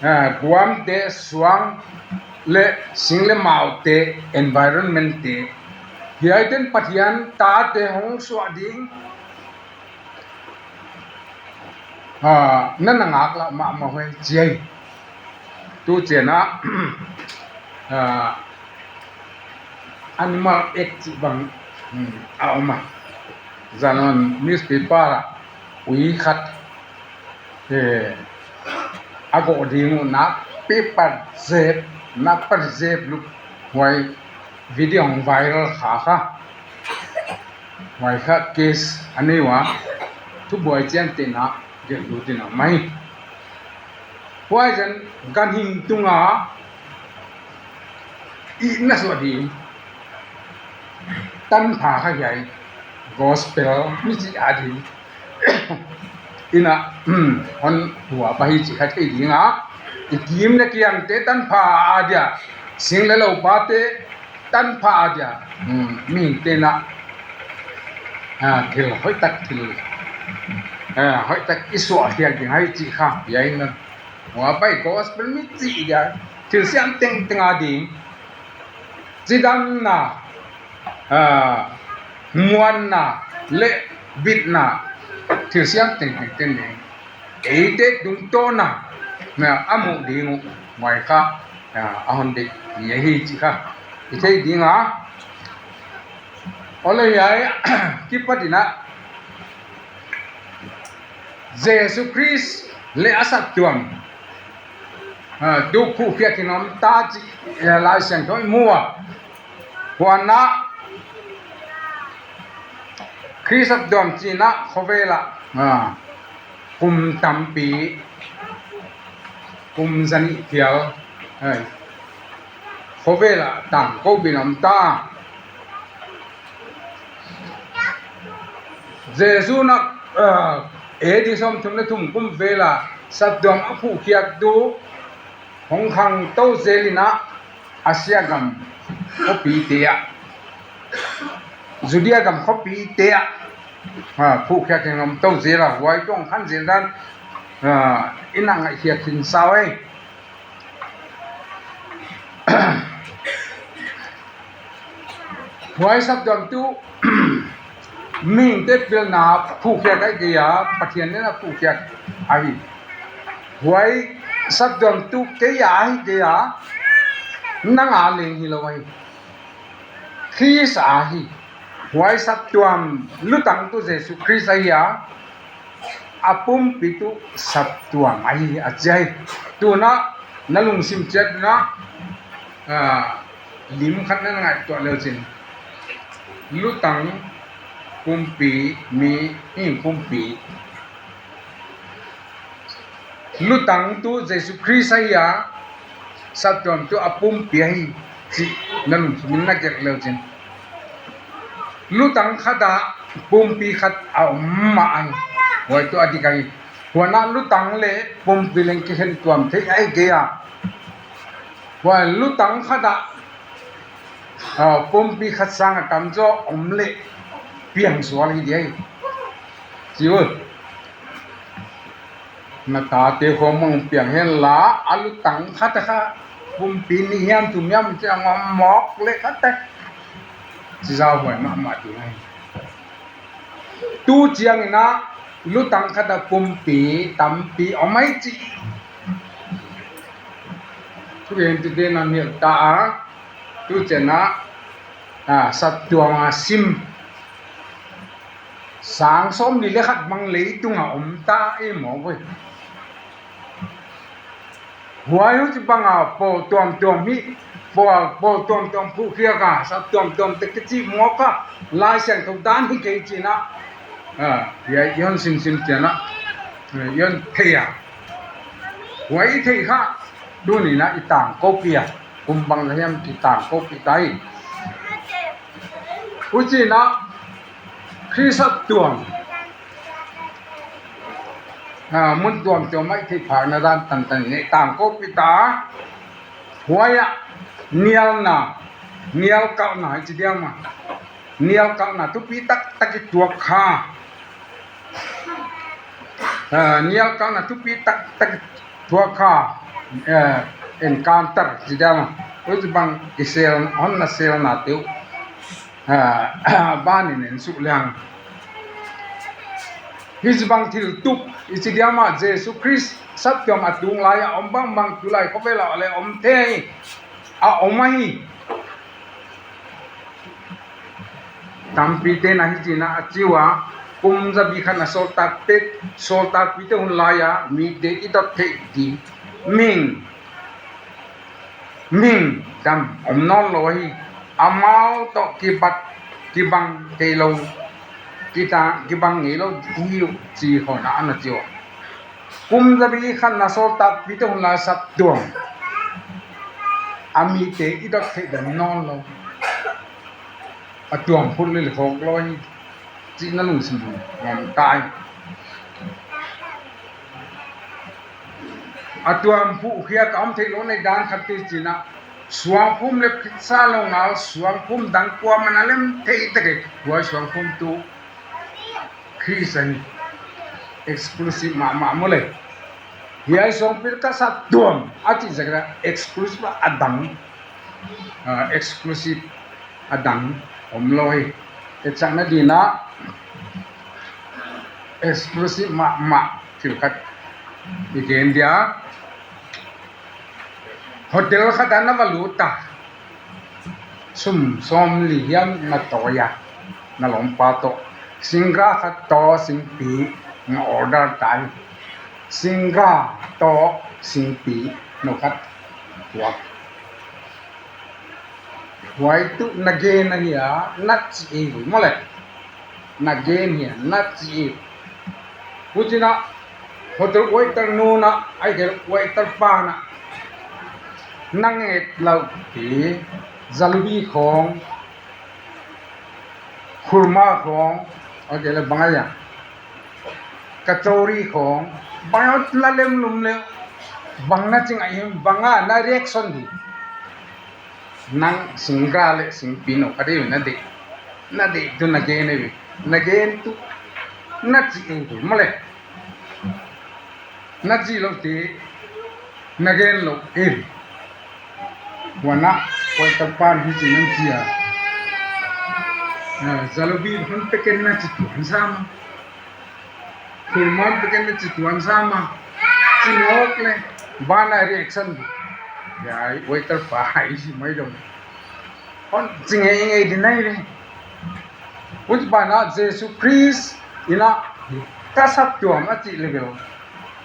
ah, guamte, suang leh sing leh maute, environment te, hiaite in Pathian tate hong suah ding, ah, na na ngaklah mahmah uh hi ci hi. Tu ciangin ah, ah, Animal Act cih bang, hmm, a om a. Zan on newspaper ah ui khat, eh, a gawh ding uh nakpi patzep, nakpi patzep luk huai video hong viral kha kha. Huai kha case a nei ua, thubuai ciangte'n ah gelh lut in a mai. Huai zan ganhing tungah i na suah ding tanpha kha hiai gospel mi cih a ding in ah, hmm, hon hua pah hi cih kha thei ding a, i kim leh kiangte tanpha a dia, sing leh lopate tanpha a dia, hmm, mihingte'n ah, ah, thil hoihtak thil, ah, hoihtak i suah hiak ding hi cih kha hiai in ah. Hua pah hi gospel mi cih dia, thilsiam tengteng a ding cidamna, ah, muanna le bitna thilsiam tengteng ten ding, eite tungtawna, na, a muh ding uh huai kha, ah, a hon deih hi ahi cih kha i thei ding a. Awle, hiai kipatin ah Jesu Khrist le a saptuam, ah, tu phuhkhiak in om ta cih, eh, Lai Siangtho i mu a. Huan ah Khrist saptuam ci-in ah khovel ah, ah, kum tampi, kum zanih phial, eh, khovel ah tangkopih in om ta. Jesu in ah, ah, A D sawmthum le thum kum vel ah saptuam a phuhkhiaktu hong khangto zel in ah Asia gam khawpite ah, Judea gam khawpite ah, ah, phuhkhiak in om to zel a, huai tawh hong khan zel dan, ah, i na ngaihkhiat khin sa uh ei. Huai saptuam tu mihingte pilna phuhkhiak ahi kei a, Pathian in a phuhkhiak ahi. Huai saptuam tu kei a ahi kei a, nang a leng hi lo ahi. Khrist a hi. Huai saptuam lutang tu Jesu Khrist ahi a, a pumpi tu saptuam ahi a ci ahi. Tu in ah na lungsim ciat in ah, ah, lim khat na ngaihtuah le uh cin, lutang pumpi, mi, mihing pumpi. Lutang tu Jesu Khrist ahi a, saptuam tu a pumpi ahi cih na lungsim in na gelh le uh cin, lutang khat ah pumpi khat a om mah ahi. Huai tu a dik ahi. Huan ah lutang le pumpi leng kikhen tuam thei ahi kei a. Huan lutang khat ah, ah, pumpi khat sang a tamzaw om leh piang sual hi di ahi. Ci uh. Na tate khawng mah piang hen la, a lutang khat ah kha pumpi nih hiam thum hiam ci a ngawm mawk leh khat ah ci zau huai mahmah ding ahi. Tu ciangin ah lutang khat ah pumpi tampi om ahi cih thugentute na hilh ta a. Tu ciangin ah, ah, saptuam a sim sang sawmli le khat bang leitung ah om ta ei maw voi. Huai huci bang a pawl tuamtuam hi, pawl, pawl tuamtuam phuhkhiak a, saptuam tuamtuam te kici mawk a, Lai Siangtho dan hi kei ci-in ah, ah, hiai i hon sinsin ciangin ah, eh, i hon thei a. Huai i theih kha, tuni in ah i tangkopih a, kum bang leh hiam kitangkopih ta hi. Huci-in ah Khrist saptuam, ah, mun tuamtuam ah i theih phakna dan tantan in i tangkopih ta. Huai ah nialna, nial kalhna i ci diam a, nial kalhna thupi taktak i tuak kha. Ah, nial kalhna thupi taktak i tuak kha, eh, encounter ci diam a. Huci bang i sel, hon na selna te uh, ah, ban in en suk leng. Hici bang thil tuk i ci diam a, Jesu Khrist saptuam a tung lai a om bangbang tulai khovel ah leh om thei a, om ahi. Tampite na hi ci-in ah a ci uh a, kum zabi khat na sawltak pet, sawltakpite hun lai a mite i dot theih ding mihing, mihing dang om nawn lo ahi. Amau tawh kibat, kibang kei lo, kita, kibang ngei lo hi uh ci khawng in ah a na ci uh a. Kum zabi khat na sawltakpite hun lai saptuam a mite i dot theih dan nawn lo. A tuam phut leh khawk lo hi cih na lungsim ngam ta hi. A tuam phuhkhiak a om theih loh na hi dan khat te ci-in ah, suangphum leh phitsa lo ngal suangphum dang kuamah na lem thei ta kei. Huai suangphum tu Khrist ahi, exclusive mahmah maw leh. Hiai suangphum ka saptuam a cih ziak in ah exclusive a dang, ah, exclusive A dang om lo hi. Etsak nadinah exclusive mahmah thil khat i gen dia. Hotel khatah na va lut a, sum sawmli hiam na tawi a, na lawmpa tawh singra khat tawh singpi na order ta hi. Singra tawh singpi no khat tuak. Huai tuh na gen ahi a, na ci ei vui maw le. Na gen hi a, na ci ei. Hucinah hotel waiter nunah, ai kei waiter panah na nget loh ti, jalebi khawng, khurma khawng, ai kei le bang ai a, kachori khawng, bang a la lemlum le, bang na cing a, bang a na reaction di. Nang singra le singpi no khat ei ve, na deih, na deih tuh na gen ei ve. Na gen tuh na ci ei ve maw le. Na ci loh ti na gen loh ei ve. Huanah waiter pan hici nang ci a, jalebi hon peken na ci tuan sa maw. Khurma peken na ci tuan sa maw. Ci mawk le bang a reaction di. Ai waiter pa, ai ci mai dong. Hon ci ngei ngei di nai ve. Huci banah Jesu Khrist inah ka sap tuam a cih le bel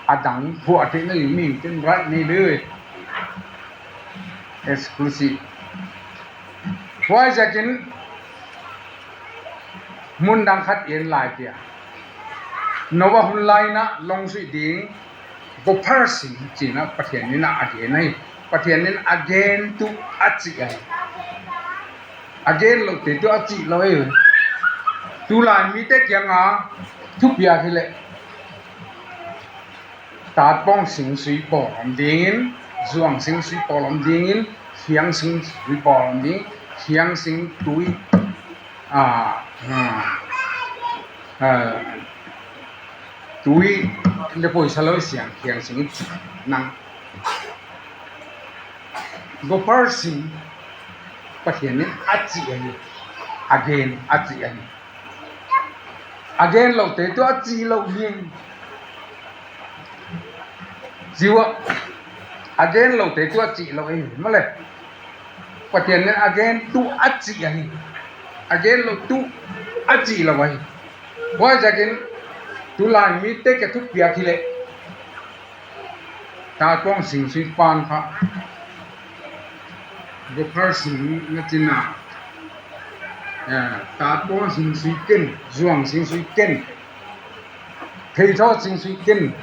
a dang phuah theih na hi mihingte'n right nei le. Exclusive. Huaiziakin mundang khat en lai tia, Noah hun lai inah longsuih ding gopher sing cinah Pathian inah a gen ahi. Pathian in a gen tuh a cih ahi. A gen lohte tuh a cih lo ei. Tulai mite kianga thupiak hileh, tatpawng sing sui pawl om dingin, zuang sing sui pawl om dingin, khiang sing sui pawl om ding, khiang sing tui, a, a, a, tui le poisa lo siang khiang sing nang. Gopher sing Pathian in a cih ahi. A gen a cih ahi. A gen lohte tuh a cih lo hi. Ziuah a gen lohte tuh a cih lo hi maw le. Pathian in a gen tuh a cih ahi. A gen loh tuh a cih lo ahi. Huaiziakin tulai mite ka thupiak hileh, tatpawng sing sui pan kha, gopher sing na cina, tatpawng sing sui ken, zuang sing sui ken, theithawt sing sui ken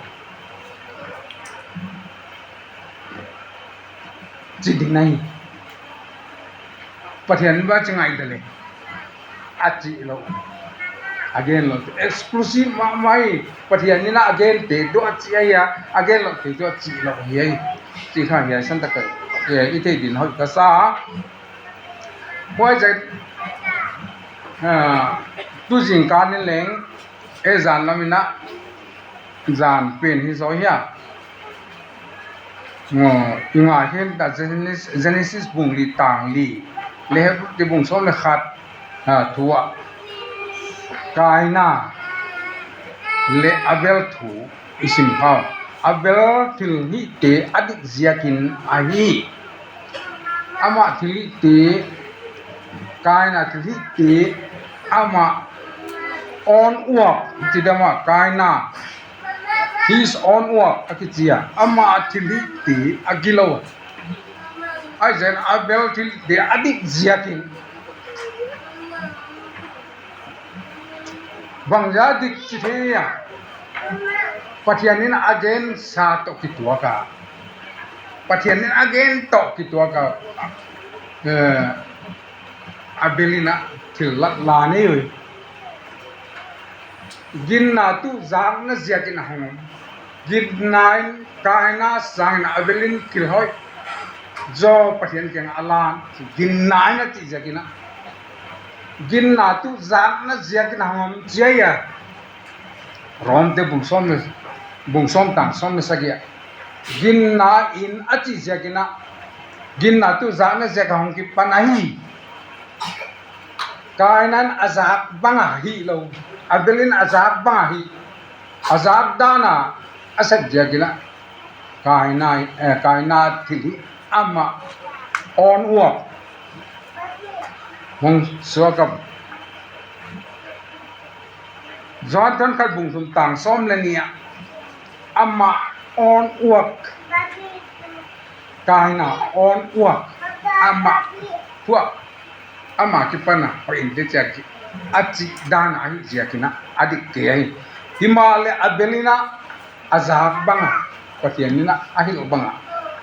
ci ding na hi. Pathian va ci ngaih ta le. A cih lo, a gen lo, exclusive mahmah hi. Pathian in a gente tuh a cih ahi a, a gen lohte tuh a cih lo hi ahi. Cih kha hi a, santak i theih ding hoih ka sa. Huaiziak, tuzing kan in leng, e zan lam inah, zan pen hi zaw hi a. I ngai hen ta Genesis, Genesis bung li tang li le Hebru te bung sawm le khat thu ah Kaina le Abel thu i sim kha. Abel thilhihte a dik ziakin ahi. Amah thilhihte, Kaina thilhihte, amah own work, ci dama Kaina, his own work a kici a, amah thilhihte a gilo. Ahi zongin Abel thilhihte a dik ziakin, bangzah dik ci thei a, Pathian in a gensa tawh kituak a, Pathian in a gen tawh kituak a, eh, Abel in a thillat la nei uh hi. Ginna tuh zakna ziakin a hong om. Ginna in Kaina sangin Abel in kilhoih zaw Pathian kiangah a lan. Ginna in a cih ziakin a, ginna tuh zakna ziakin a hong om ci a. Rom te bung sawm le, bung sawm tang sawm le sagih ah, ginna in a cih ziakin a, ginna tuh zakna ziak a hong kipan ahi. Kaina in a zak banga hih lo, Abel in a zak banga hih, a zak dana a sep ziakin ah Kaina, eh, Kaina thil hih amah awn uak hong suak a. Johan thawn khat bung thum tang sawm le nih ah amah awn uak, Kaina awn uak, amah thuak, amah kipana hoih in te ciak a cih dana ahi ziakin ah a dik kei ahi. Himahleh Abel in ah a zak banga, Pathian in ah a hilh banga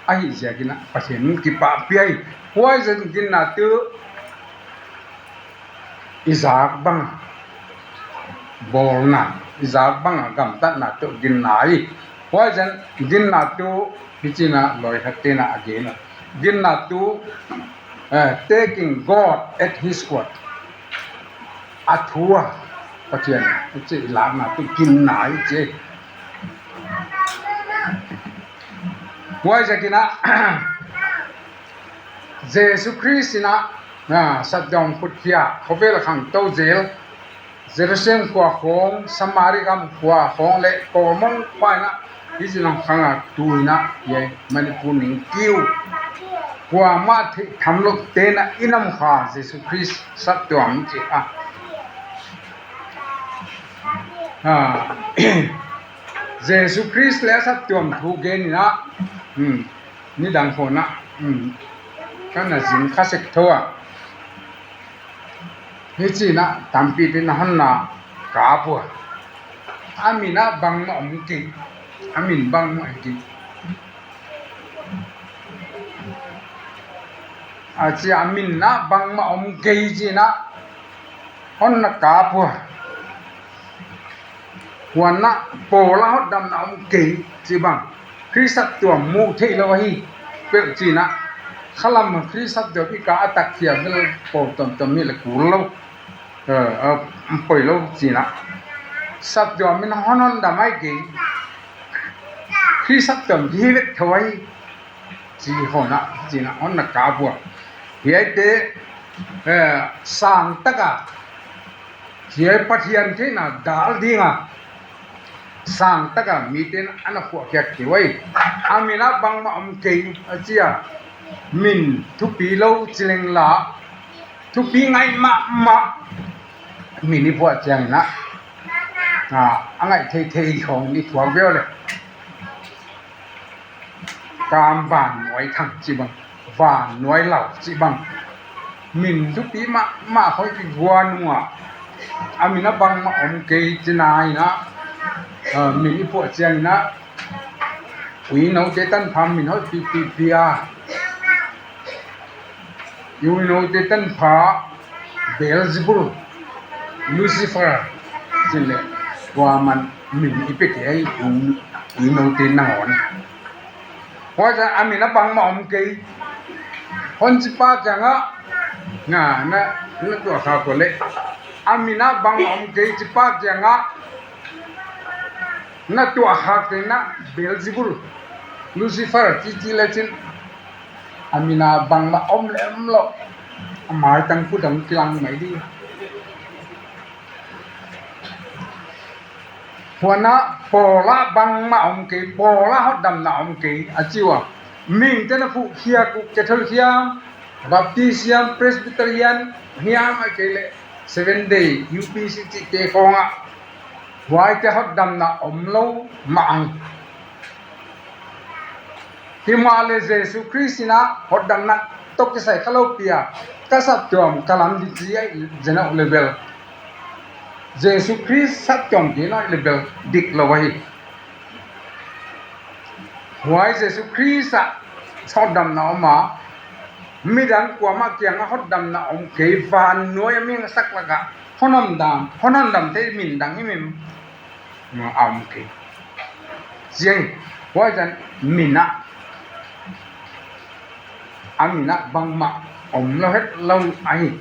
ahi ziakin ah Pathian in kipahpia hi. Huai zan ginna tu i zak banga bawlna, i zak banga gamtatna tu ginna hi. Huai zan ginna tu hi cina lawikhat tena a gen a. Ginna tu, eh, taking God at his word. A thu a Pathian i ci lakna tu ginna hi ci. Huai ziakin ah Jesu Khrist in ah, ah, satdawng phutkhia, khovel khangto zel, Jerusalem khua khawng, Samari gam khua khawng le kawlmong khua in ah hi ci nong khang a tu in ah hiai Manipur ning kiu. Kuamah theih tham loh tena i nam kha Jesu Khrist sattuam ci a. Ah, Jesu Khrist le a sattuam thu gen in ah, hmm, nidang khawn ah, um, ka na zin kha sek tho a. Hi cina tampi pi na honna kap ua. A min ah bangmah om kei. A min bangmah om kei. A ci a min ah bangmah om kei cina honna kap ua. Huan ah Paul a hotdamna om kei ci bang, Khrist sattuam muh theih lo ahi peuh cina. Khalam Khrist sattuam i ka a takkhia bel Paul tuamtuam mi le kul lo, eh, eh, poi lo cina. Sattuam in hon hondam ahi kei. Khrist sattuam hi vek tho ahi. Ci honna, cina honna kap ua. Hiaite, eh, sang taka hiai Pathian theihna dal dinga sang taka miten ana phuahkhiak kei ua. A min ah bangmah om kei a ci a, min thupi lo ci leng la, thupi ngai mahmah min i phuah ciangin ah, ah, a ngaih theithei khawng i phuak ve uh le. Kam Vannuai Thang ci bang, Vannuai Lau ci bang. Min thupi mahmah hoih i guan uh a. A min ah bangmah om kei cina in ah, ah, min i phuah ciangin ah, uinote tanpha min hoih pipi pia. Uinote tanpha Beelzebul, Lucifer, cin le tua man min i pia kei ahi, uinote nangawn. Huai zan a min ah bangmah om kei. Hon ci pak ciangah, na, na, na tuah khak ua le. A min ah bangmah om kei ci pak ciangah na tuah khak teh na Beelzebul, Lucifer, cici le cin. A min ah bangmah om le om lo. A maitang kut ah kilang mai ding. Huan ah Paul ah bangmah om kei, Paul ah hotdamna om kei a ci ua. Mihingte na phuhkhiak uh Catholic hiam, Baptist hiam, Presbyterian hiam, ahih kei leh Seven Day, U P C cihte khawng ah huaite hotdamna om lo mah ang. Himahleh Jesu Khrist in ah hotdamna tawh kisai kha lo pi a, ka saptuam ka lam ding ci a, zen a uh le bel, Jesu Khrist saptuam ding a uh le bel dik lo ahi. Huai Jesu Khrist ah hotdamna om a, midang kuamah kiangah hotdamna om kei, vannuai a mihing a sak lakah hon hondam, hon hondam thei min dang hi mim. A om kei. Ziang, huai zan min ah, a min ah bangmah om lo het lo ahi.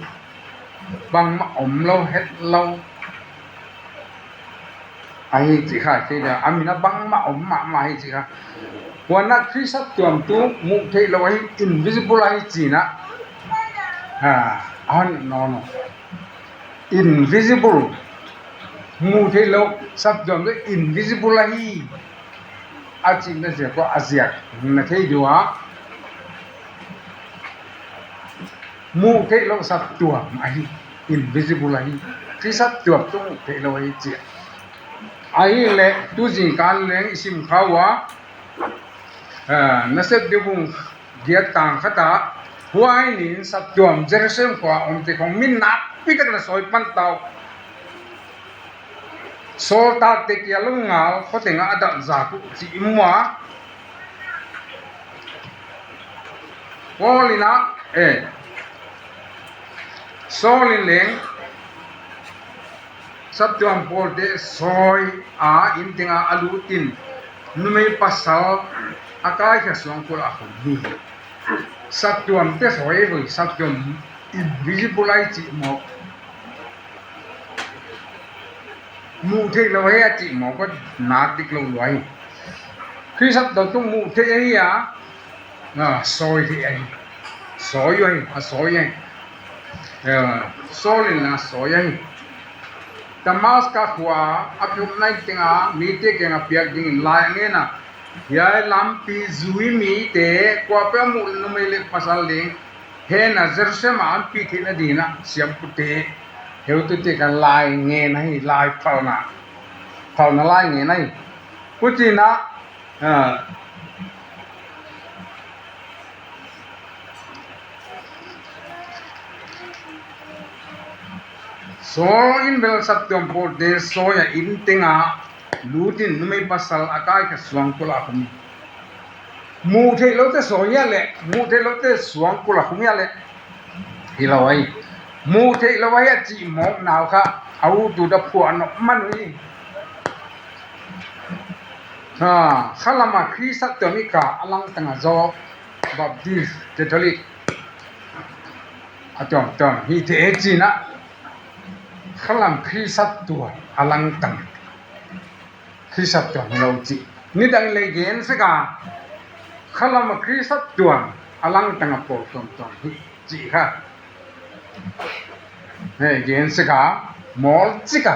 Bangmah om lo het lo ahi ci kha, ci kha. A min ah bangmah om mahmah ahi ci kha. Huan ah Khrist saptuam tu muh theih lo ahi, invisible ahi cihna. Ha, a hon nawn lo. Invisible, muh theih loh saptuam tawh invisible ahi a cihna ziak uh a ziak na thei dih uh a, muh theih loh saptuam ahi, invisible ahi, Khrih saptuam tawh muh theih loh ahi ci a. Ahih leh tu zingkan leng i sim kha uh a, Nasep dih bung giat tang khat ah, huai ni-in saptuam Jerusalem khua omte khong mi nakpi tak na sawi pan ta uh. Sawltakte kia lungngal khua tengah a dalh zak uh ci i mu a. Paul in ah, eh, Saul in leng saptuam pawlte sawi a, inn tengah a lut in, numei pasal a kaikhia suangkulh ah khum hi. Saptuamte sawi hi, saptuam invisible ahi cih mawk, muh theih loh ahi a cih mawk a nak dik lo lua hi. Khrih saptuam tawh muh theih ahi a, a, sawi theih ahi. Sawi uh ahi, a sawi ahi. Eh, Saul in a sawi ahi. Damaska khua a kikhopna inn tengah mite kiangah piak dingin lai a ngen a, hiai lampi zui mite kuapeuh a muh numei le pasal ding hen a, Jerusalem ah an pi theihna dingin ah siampute, heutute kiangah lai ngen ahi, lai phalna, phalna lai ngen ahi. Huci-in ah, a, Saul in bel saptuam pawlte sawi a, inn tengah lut in numei pasal a kaikhia suangkulh ah khum hi. Muh theih lote sawi hi a leh, muh theih lote suangkulh ah khum hi a leh, hi lo ahi. Muh theih loh ahi a cih mawk na uh kha a ut ut a phuah nop man uh hi. Ha, khalam a Khrih saptuam hi kha, a langtang a zaw Baptist, Catholic, a tuamtuam hi thei e ci-in ah, khalam Khrih saptuam a langtang Khrih saptuam hi lo cih. Nidang leh gen sek a, khalam a Khrih saptuam a langtang a pawl tuamtuam hi cih kha. Hei, gen sek a, mawl cik a,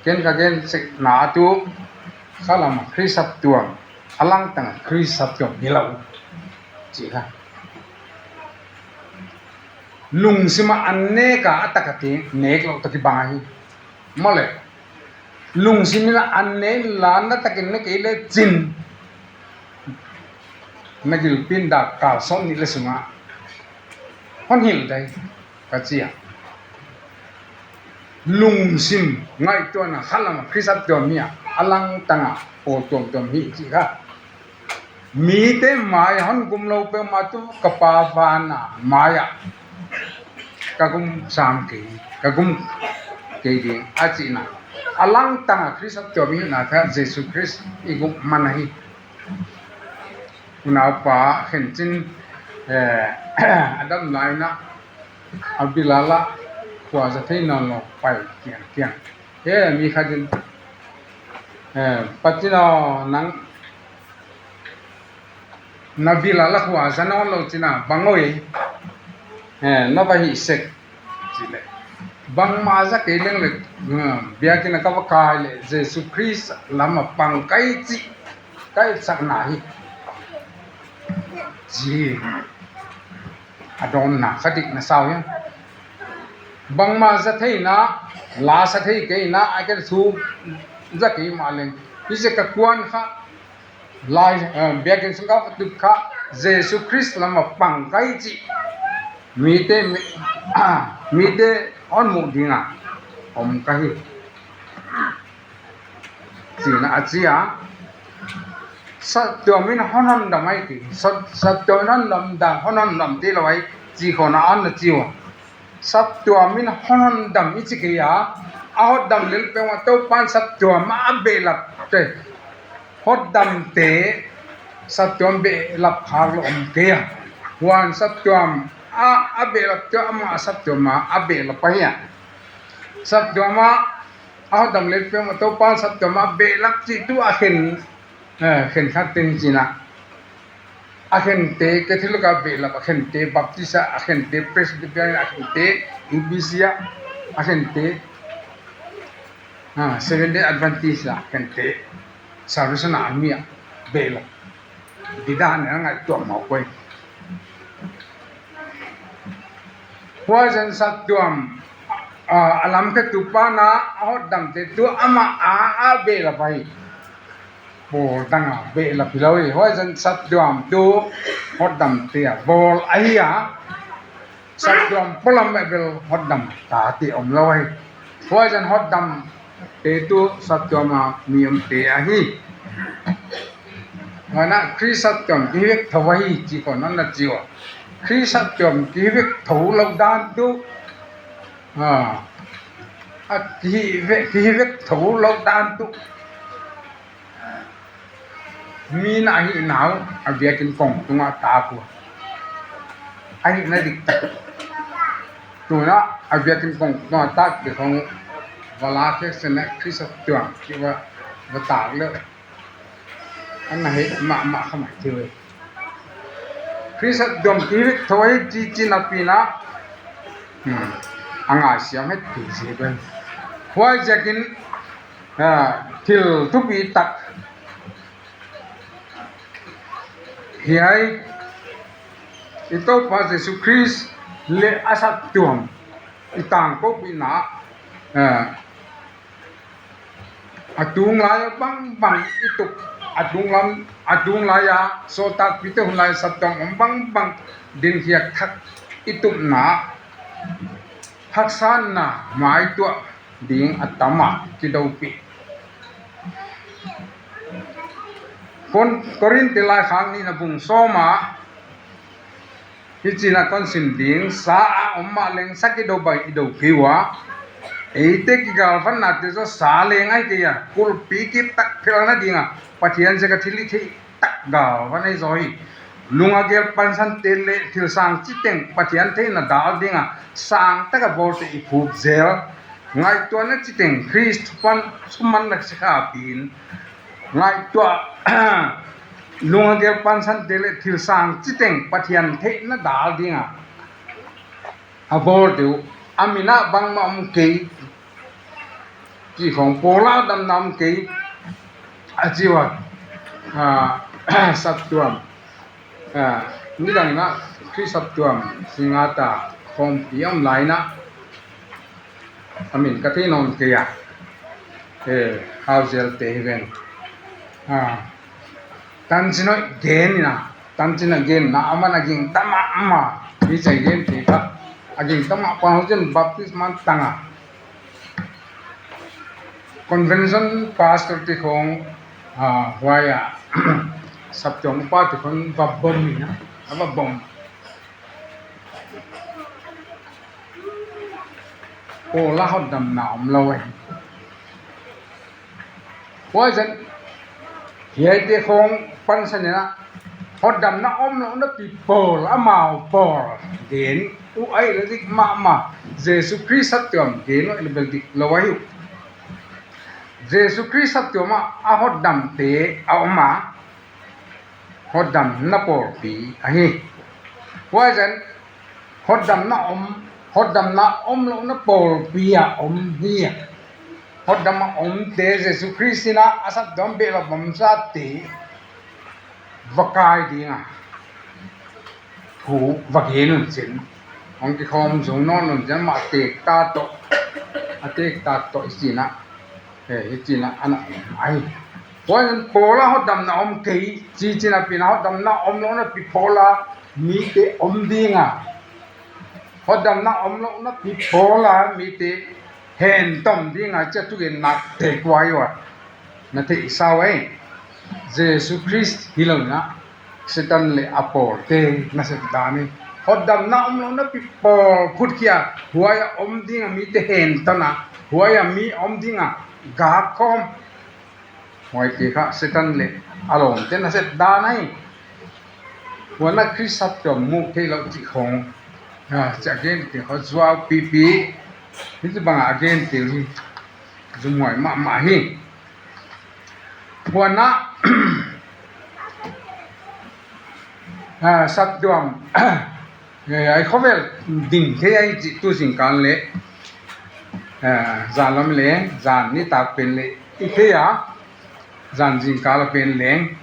ken ka gen sekna tu, khalam a Khrih saptuam a langtang a Khrih saptuam hi lo cih kha. Lungsim a an nek a, a tak a nek loh tawh kibang ahi. Maw leh, lungsim in a an ne inla, na takin na kei lecin, na gilpi in dak kal sawm nih le sungah hon hilh dai ka ci a. Lungsim ngaihtuahna khalam a Khrih saptuam hi a, a langtang a pawl tuamtuam hi cih kha. Mite mai-ah hon gum lo peuhmah tu ka Pa van a mai-ah ka gum sam kei, ka gum kei ding a cihna. A langtang a Khrih saptuam i hihna kha Jesu Khrist i gum man ahi. Unaupa Khencin, eh, a dam lai-in ah, a Bilal ah khuaza thei nawn lo pai kiangkiang. He, mi khat in, eh, Pathian aw, nang na Bilal ah khuaza nawn lo cin a, bang oi, eh, na va hih sek ci leh, bangmah za kei leng leh, eh, biakinn ah ka va kai leh Jesu Khrist lam a pang ka hi cih ka etsakna hi ci. A dawnna kha dik na sa uh hiam? Bangmah za thei in ah, la sa thei kei in ah, a ken thu za kei mah leng, hi zia ka kuan kha, lai, eh, biakinn sung ka va tut kha, Jesu Khrist lam a pang ka hi cih mite, mi, mite hon muh ding a om ka hi, ci-in ah a ci a. Saptuam in hon hondam ahi kei, sap-, saptuam in hondam dang, hon hondam te lo ahi ci khawng a an na ci uh a. Saptuam in hon hondam i ci kei a, a hotdam lel peuhmah Topa'n saptuam ah a behlap te, hotdamte saptuam behlap khak lo om kei a. Huan saptuam a, a behlapte amah saptuam ah a behlap ahi a. Saptuam ah a hotdam lel peuhmah Topa'n saptuam ah behlap cih tu a khen, eh, khenkhat ten ci-in ah, a khente Catholic ah behlap, a khente Baptist ah, a khente Presbyterian, a khente E B C ah, a khente, ah, Seventh Day Adventist a khente, Salvation Army ah behlap ding dan a ngaihtuah mawk uh hi. Huaizan saptuam, ah, a lamkhetu pana a hotdamte tu amah a, a behlap ahi. Bawl dang a behlap hi lo hi. Huaizan saptuam tu hotdamte a bawl ahi a, saptuam pualam ah bel hotdam tate om lo ahi. Huaizan hotdamte tu saptuam a mi omte ahi. Huan ah Khrist saptuam kihi vek tho ahi ci khawng na na ci uh a. Khrist saptuam kihi vek tho lo dan tu, ah, a kihi vek, kihi vek tho lo dan tu mi na ahihna uh a biakinn kong tungah tak uh a, ahihna diktak. Tu-in ah a biakinn kong tungah takte khawng va lakhia seh leh Khrist saptuam cih va, va tak leh a na heh mahmah kha mai thei uh hi. Khrist saptuam kihi vek tho ahi ci, ci napi-in ah, hmm, a ngaisiam het thei zel hi. Huaiziakin, ah, thil thupi tak hiai i Topa Jesu Khrist leh a saptuam i tangkona, eh, a tung lai-a bangbang i tup, a tung lam, a tung lai-a sawltakpite hun lai saptuam om bangbang dinkhiat thak i tupna haksatna maituah ding a tam a kidopih. Kon-, Korinth laikhak nihna bung sawm ah, hih ci-in ah kon sim ding, sa a om mah leng sa kido bang i do kei uh a, eite kigalvannate zaw sa leng ahi kei a, kulhpi kip tak phelna ding a Pathian ziak a thilhih theih tak galvan ahi zaw hi. Lung a geel pansante leh thil sang citeng Pathian theihna dal ding a sang tak a bawlte i phup zel, ngaihtuahna citeng Khrist thuman, thuman na sikha pi-in, ngaihtuah, lung a geel pansante leh thil sang citeng Pathian theihna dal ding a a bawlte uh a min ah bangmah om kei, cih khawng, Paul a hotdamna om kei a ci uh a, ah, saptuam, ah, nidang in ah Khrist saptuam Singata khawmpi a om lai-in ah a min ka thei nawn kei a, eh, Hauzelte hi ven. Ah, tancin hoih gen in ah, tancin a gen na a man a gingta mahmah, mi cai gente kha a gingta mah pang hoih cin baptisma tang a, convention pastor te khawng, ah, huai ah saptuam upate khawng va bom in ah, a va bom. Paul a hotdamna om lo ahi. Huaizan hiaite khawng pansan in ah hotdamna om lohna pi pawl, amau pawl gen uh ahih leh dik mahmah, Jesu Khrist saptuam gen uh ahih leh bel dik lo ahi uh. Jesu Khrist saptuam ah a hotdamte a om a, hotdamna pawlpi ahi. Huaizan hotdamna om, hotdamna om lohna pawlpi ah om hi a, hotdam a omte Jesu Khrist in ah a saptuam behlap omsate va kai ding a thu va gen un cin, hong kikhawm zong nawn un cin, amah a teekta tawh, a teekta tawh i cih in ah, eh, i cih in ah a na om ahi. Huaizan Paul a hotdamna om kei ci, ci napi-in ah hotdamna om lohna pi pawl a mite om ding a, hotdamna om lohna pi pawl a mite hentom ding a ci a thugen nak thei kuai uh a, na theihsa uh ei. Jesu Khrist hi lo in ah Satan leh a pawlte nasep dan hi. Hotdamna om lohna pi pawl phutkhia, huai a om ding a mite henton a, huai a mi om ding a gakkhawm, huaite kha Satan leh a lawmte nasep dan ahi. Huan ah Khrist saptuam muh theih loh cih khawng, ah, ci a gen teng khawng zuau pipi, hih ci bang a gen teng hi, zumhuai mahmah hi. Huan ah, ah, saptuam, eh, ai khawvel ding thei ahi cih tu zingkal leh Eh, zan lam leng, zan nitak pen le i thei a, zan zingkal a pen leng.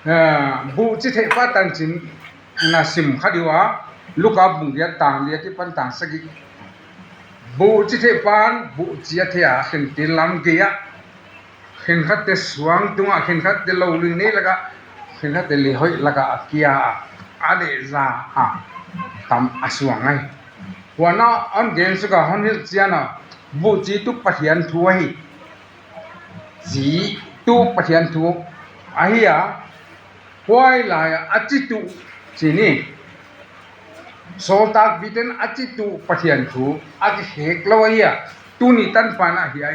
Eh, buhci theih pa tancin na sim kha dih uh a, Luka bung giat tang giat kipan tang sagih. Buhci theih pan buhci a thei a, khentil lam gei ah, khenkhatte suang tungah, khenkhatte lo lui nei lakah, khenkhatte leihoih lakah a kia a, a lehza a tam a suang ai. Huan ah hong gen suk a, hong hilh ciang a, buhci tuk Pathian thu ahi. Ci tuk Pathian thu ahi a, huai lai-ah a ci tuk ci ni. Sawltak Peter in a ci tuk Pathian thu a kikhek lo ahi a, tuni tanpha in ahi a,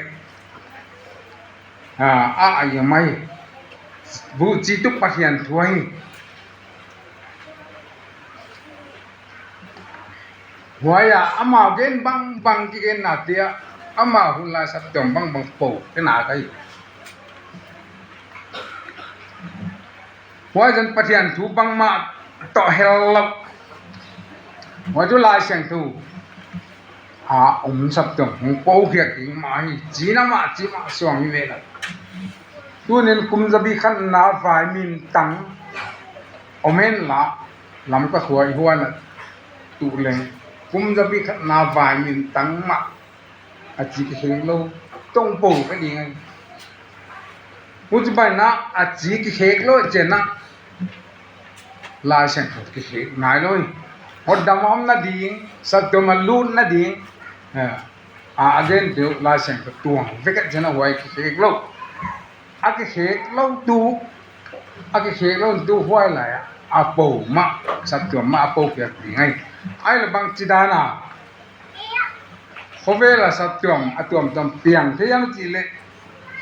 a, a, a, a mai. Buhci tuk Pathian thu ahi. Huai ah amau gen bangbang kigenna te ah, amau hun lai saptuam bangbang po te na ka hi. Huai zan Pathian thu bangmah tawh hel lo. Huai tu Lai Siangtho a om saptuam hong po khiak ding mah hi, cina mah ci mah suang hi ve lo. Tunin kum zabi khatna vai mintang om hen la, Lamka khua i huan a tuh leng, kum zabi khatna vai mintang mah a ci kikhek lo tong po ka ding ai. Huci bai na a ci kikhek lo ciang na Lai Siangtho kikhek nai lo hi. Hotdam a om nading, saptuam a lut nading, eh, a, a gen deuh Lai Siangtho tuang vek ah ciang na huai kikhek lo. A kikhek lo tu, a kikhek lo tu huai lai ah a po mah, saptuam mah a po piak ding ai. Ai la bang ci dan a, khovel a saptuam a tuamtuam piang thei hiam cih leh,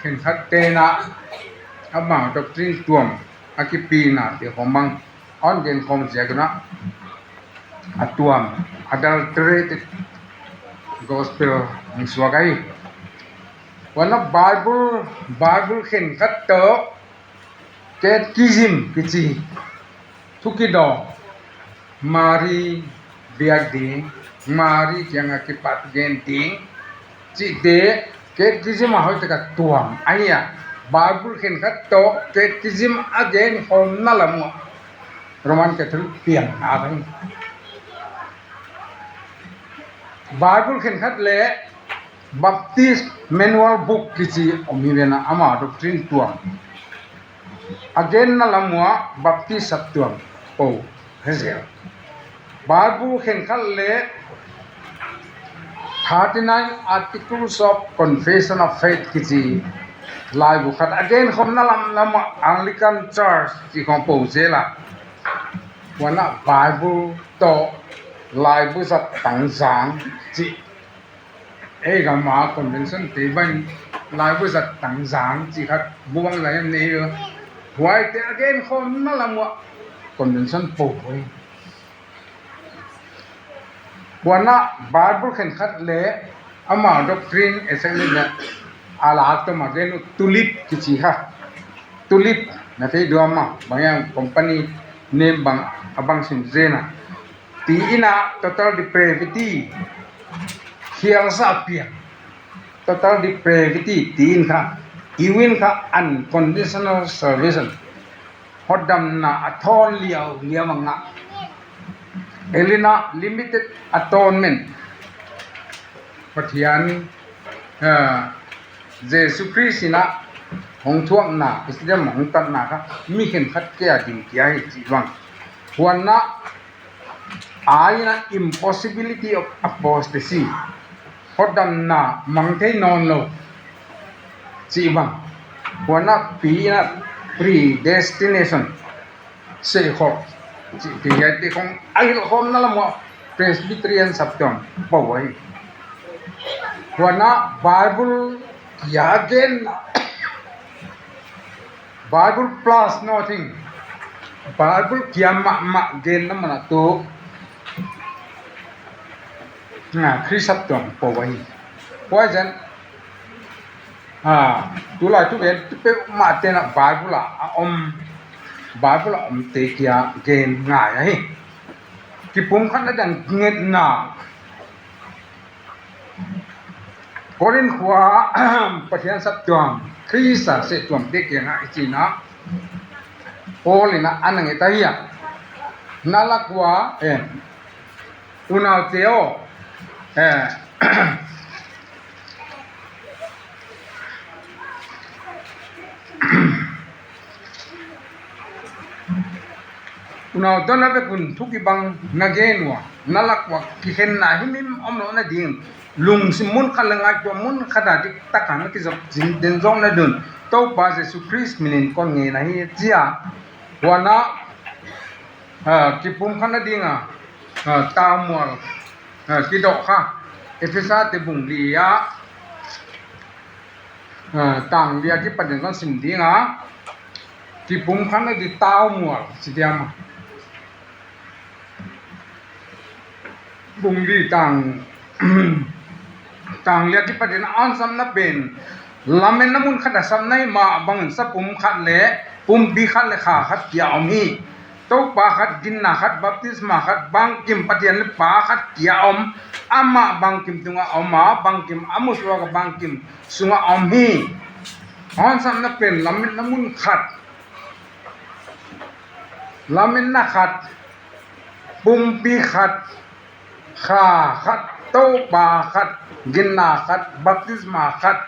khenkhat te na amau doctrine tuam a kipina te khong bang a hon gen khawm ziak un a, a tuam, adulterated gospel hong suak ahi. Huan a Bible, Bible khenkhat tawh Catechism kici, thu kidawng, Mari biak ding, Mari kiangah kipat gen ding cihte, Catechism ah hoihtak a tuam ahi a, Bible khenkhat tawh Catechism a gen khawmna lam uh ah Roman Catholic piang a ka hi. Bible khenkhat le Baptist Manual Book kici om hi ve na, amau doctrine tuam a genna lam uh ah Baptist saptuam po he zel. Bible khenkhat le Thirty-nine Articles of Confession of Faith kici laibu khat a gen khawmna lam, lam ah Anglican Church ci khong po zel a. Huan ah Bible tawh laibu zat tangzang ci, ei gam a convention te bang laibu zat tangzang ci khat buang lai an nei lo. Huaite a gen khawmna lam uh ah convention po po hi. Huan ah Bible khenkhat le amau doctrine essential le a lak tawm a gen uh Tulip kici kha. Tulip na thei diam maw, bang hiam company name bang a bang sim zen a. Tiin ah total depravity, khialsa piang, total depravity tiin kha, iwin kha unconditional salvation, hotdamna a thawn liauliau a ngah. Elina limited atonement, Pathian, ah, Jesu Khrist in ah hong thuakna, i si dam hong tatna kha mi khenkhat kia ding kia hi cih bang. Huan ah, a in ah impossibility of apostasy, hotdamna mang thei nawn lo cih bang. Huan ah P in ah predestination, seikhawk cih ti hiai ti khong a hilh khawmna lam uh ah Presbyterian saptuam po ahi. Huan ah Bible kia genna, Bible plus nothing, Bible kia mahmah genna man ah tu, ah, Khrist saptuam po ahi. Huai zen, ah, tulai tu gen tu peuhmah ten ah Bible ah a om, Bible ah omte kia gen ngai ahi. Kipumkhatna dang ngetna, Korin khua Pathian saptuam, Khrista septuamte kiangah i cinah Paul inah a na nget ahi a, na lak ua, eh, unaute aw, eh, unau tawh na vekun thukibang na gen uh a, na lak uh a kikhenna himhim om loh nading lungsim mun khat le ngaihtuah mun khat a diktak a na kizop cin den zawk nading Topa Jesu Khrist minin kong ngen ahi, ci a. Huanah, ah, kipumkhat nadinga, ah, taumual, ah, kidawh kha Efesa te bung li ah, ah, tang li a kipatin kan sim dinga, kipumkhat nading taumual ci diam a. Bung li tang, tang li a kipatin a hansatna pen lametna mun khat a sapna hi mah bangin sapum khat le pumpi khat le kha khat kia om hi. Topa khat, ginna khat, baptisma khat, bangkim Pathian le Pa khat kia om, amah bangkim tungah om a, bangkim a musuak a bangkim sungah om hi. Hansatna pen lametna mun khat, lametna khat, pumpi khat, kha khat, Topa khat, ginna khat, baptisma khat,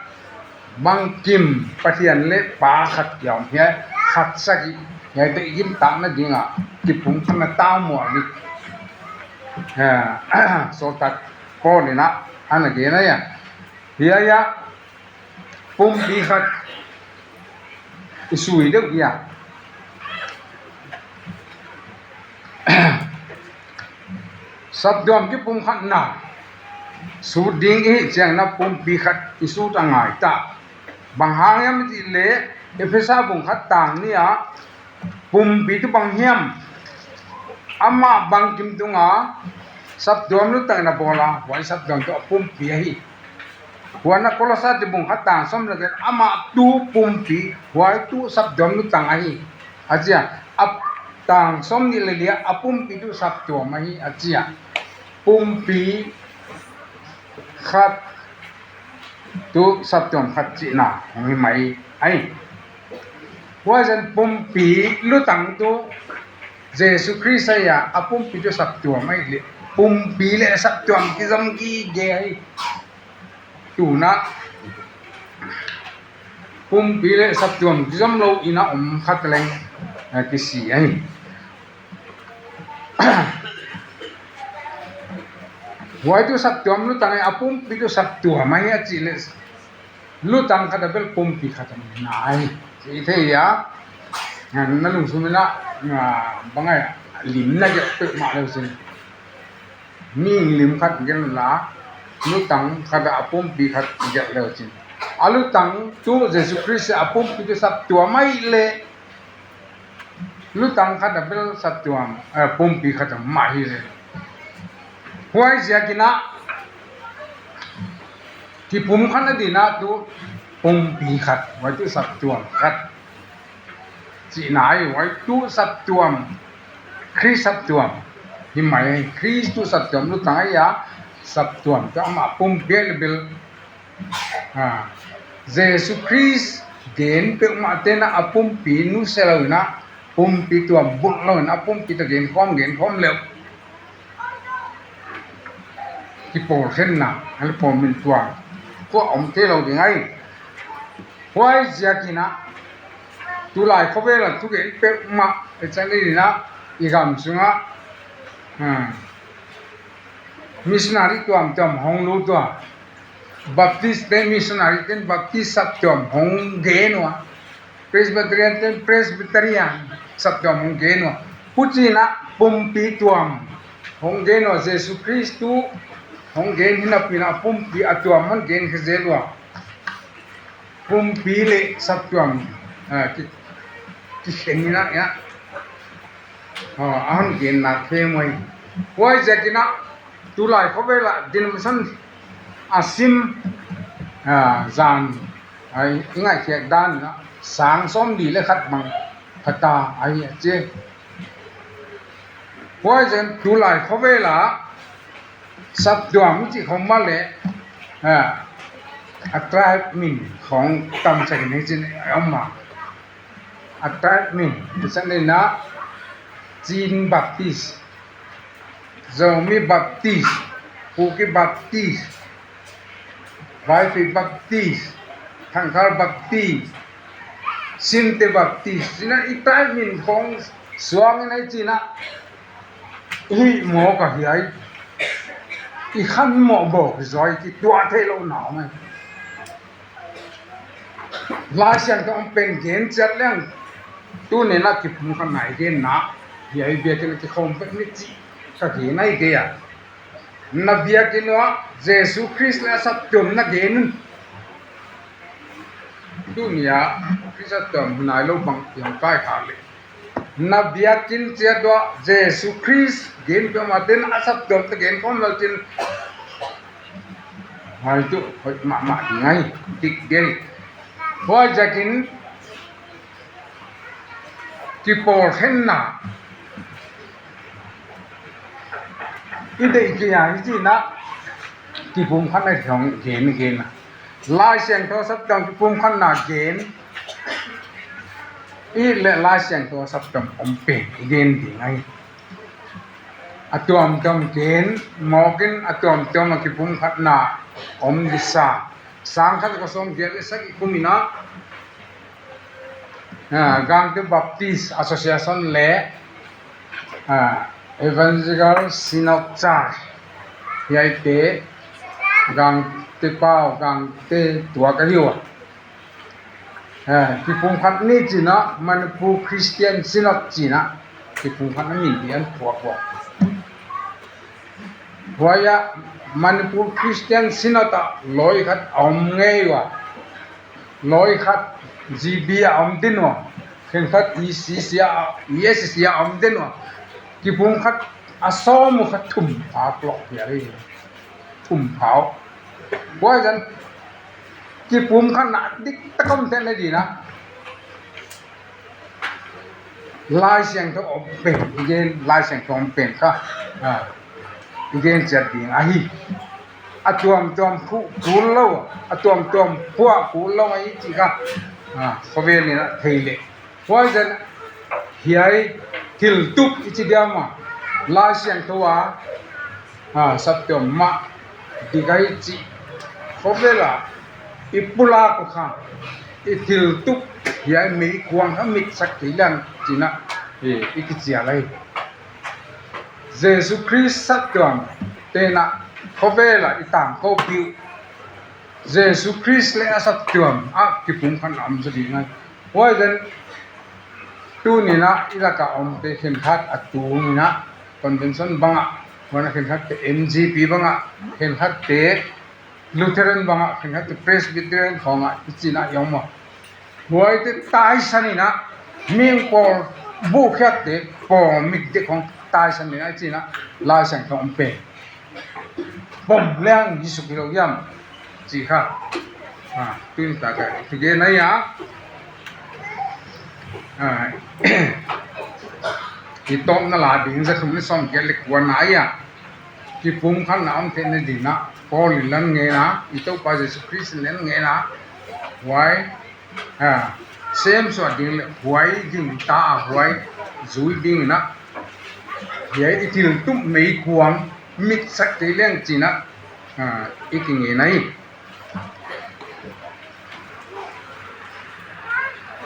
bangkim Pathian le Pa khat kia om hi. Hiai khat sagih, hiaite i gintak nadinga kipumkhatna taumual ni. Eh, sawltak Paul inah a na gen ahi a. Hiai ah pumpi khat i sui deuh hi a. Saptuam kipumkhatna sut ding i hih ciangin a pumpi khat i sut a ngai ta. Bang hang hiam i cih leh Efesa bung khat tang nih ah pumpi tu bang hiam? Amah bangkim tunga saptuam lutang na bawl a, huai saptuam tu a pumpi ahi. Huan a Kolosate bung khat tang sawm le giat, amah tu pumpi, huai tu saptuam lutang ahi, a ci a. A tang sawm nih le li ah a pumpi tu saptuam ahi, a ci a. Pumpi khat tu saptuam khat cihna hong hi mai ahi. Huaizen pumpi lutang tu Jesu Khrist ahi a, a pumpi tu saptuam ahi leh pumpi le saptuam kizom gige ahi. Tunah pumpi le saptuam kizom lo in a om khat leng, eh, kisi ahi. Huai tu saptuam lutang ahi, a pumpi tu saptuam ahi a cih leh lutang khat a bel pumpi khat a nai ci thei a. Na lungsim inah, ah, bang ahi, lim na gelh peuhmah le uh cin. Mihing lim khat gelh la, lutang khat a pumpi khat gelh le uh cin. A lutang tu Jesu Khrist a pumpi tu saptuam ahi leh lutang khat a bel saptuam, eh, pumpi khat a mah hi leh. Huaiziakin ah kipumkhat nading ah tu pumpi khat, huai tu saptuam khat cihna ahi. Huai tu saptuam, Khrist saptuam hi mai ahi. Khrist tu saptuam lutang ahi a, saptuam tu amah pumpi ahi leh bel, ah, Jesu Khrist gen peuhmah ten ah a pumpi nusia lo in ah, pumpi tuam bulh lo in a pumpi tawh genkhawm, genkhawm le uh kipawlkhenna, a le pawlmintuang kuamah om thei lo ding ahi. Huaiziakin ah tulai khovel a thugen peuhmah, i chan in ah i gam sungah, ah, missionary tuamtuam hong lut ua. Baptist te missionary ten Baptist saptuam hong gen ua. Presbyterian ten Presbyterian saptuam hong gen ua. Huchiin ah pumpi tuam hong gen ua. Jesu Khrist tu hong gen hi napi in ah pumpi a tuam hong gen khe zel ua. Pumpi le saptuam, ah, ki, kikhen in ah, ah, a hon genna khem uh ahi. Huaiziakin ah tulai khovel ah denomination a sim, ah, zan, ah, i ngaihkhiat dan in ah sang sawmli le khat bang pha ta ahi a ci. Huaiziakin tulai khovel ah saptuam i cih khong mah leh, ah, a tribe min khawng tamsakin hei cin a om a. A tribe min, tua ciang inah Chin Baptist, Zomi Baptist, Kuki Baptist, Vaiphei Baptist, Thangkhar Baptist, Sinte Baptist, inah i tribe min khawng suangin hei cin ah, i hih mawk a hiai, i khan mawh bawk i zaw i kituah theih loh na om ai. Lai Siangtho om pen gen ciat leng, tuni inah kipumkhatna i genna, hiai biakinn a kikhawm pek ni cih ka gen ahi kei a. Na biakinn uah Jesu Khrist leh a saptuam na gen un. Tuni a Khrist saptuam hun nai lo bang hiam kai kha leh, na biakinn ciat uah Jesu Khrist gen peuhmah ten a saptuam te gen khawm lo cin, hai tuh hoih mahmah ding ahi, dik ding ahi. Huaiziakin kipawlkhenna i deih kei a, i cih inah kipumkhatna khawng gen, gen a. Lai Siangtho saptuam kipumkhatna gen, i leh Lai Siangtho saptuam om pen i gen ding ahi. A tuamtuam gen mawkin a tuamtuam a kipumkhatna om ding sa. Sangkhat kua sawmgiat leh sagih kum inah, ah, Gangte Baptist Association leh, ah, Evangelical Synod Church, hiaite Gangte pau, Gangte tuak ahi uh a. Eh, kipumkhat ni cin ah Manipur Christian Synod cin ah kipumkhat a min hi an phuak uh a. Huai ah Manipur Christian Synod ah lawi khat a om ngei uh a. Lawi khat G B ah a om den uh a. Khenkhat E C C ah, E S C ah a om den uh a. Kipumkhat a sawm uh kha thum pha plawh pial hi. Thum pha uh. Huai zan kipumkhatna diktak om theihna ding in ah Lai Siangtho om pen i gen, Lai Siangtho om pen kha, ah, i gen ciat ding ahi. A tuamtuam phuh kul lo, a tuamtuam phuah kul lo ahi cih kha, ah, khovel in ah thei leh. Huai zan hiai thil tup i ci diam a, Lai Siangtho a, ah, saptuam mah dik ahi cih khovel ah i pulak uh kha, i thil tup hiai meikuang kha mitsak kei leng cin ah, eh, i kicial ahi. Jesu Khrist saptuam pen ah khovel ah i tangkopih uh. Jesu Khrist leh a saptuam ah kipumkhatna om zaw ding ahi. Huai zan tuni in ah i lak ah omte khenkhat a tung in ah Convention bang ah, huan a khenkhatte M G P bang ah, khenkhatte Lutheran bang ah, khenkhatte Presbyterian khawng ah, i cin ah i om uh a. Huaite taisan in ah, mihing pawl buhkhiatte pawl mit dek khawng taisan in ah i cin ah Lai Siangtho om pen pom leng hi suk hi lo hiam cih kha, ah, tuni tak ah i gen ahi a. Ah, i tawpna la ding za thum leh sawmgiat leh kua na ahi a. Kipumkhatna om theihna ding in ah Paul in lan ngen a, i Toupa Jesu Khrist in lan ngen a. Huai, ah, semsuah ding leh huai gingta a huai zui ding in ah, hiai i thil tup meikuang mitsak kei leng cin ah, ah, i kingen ahi.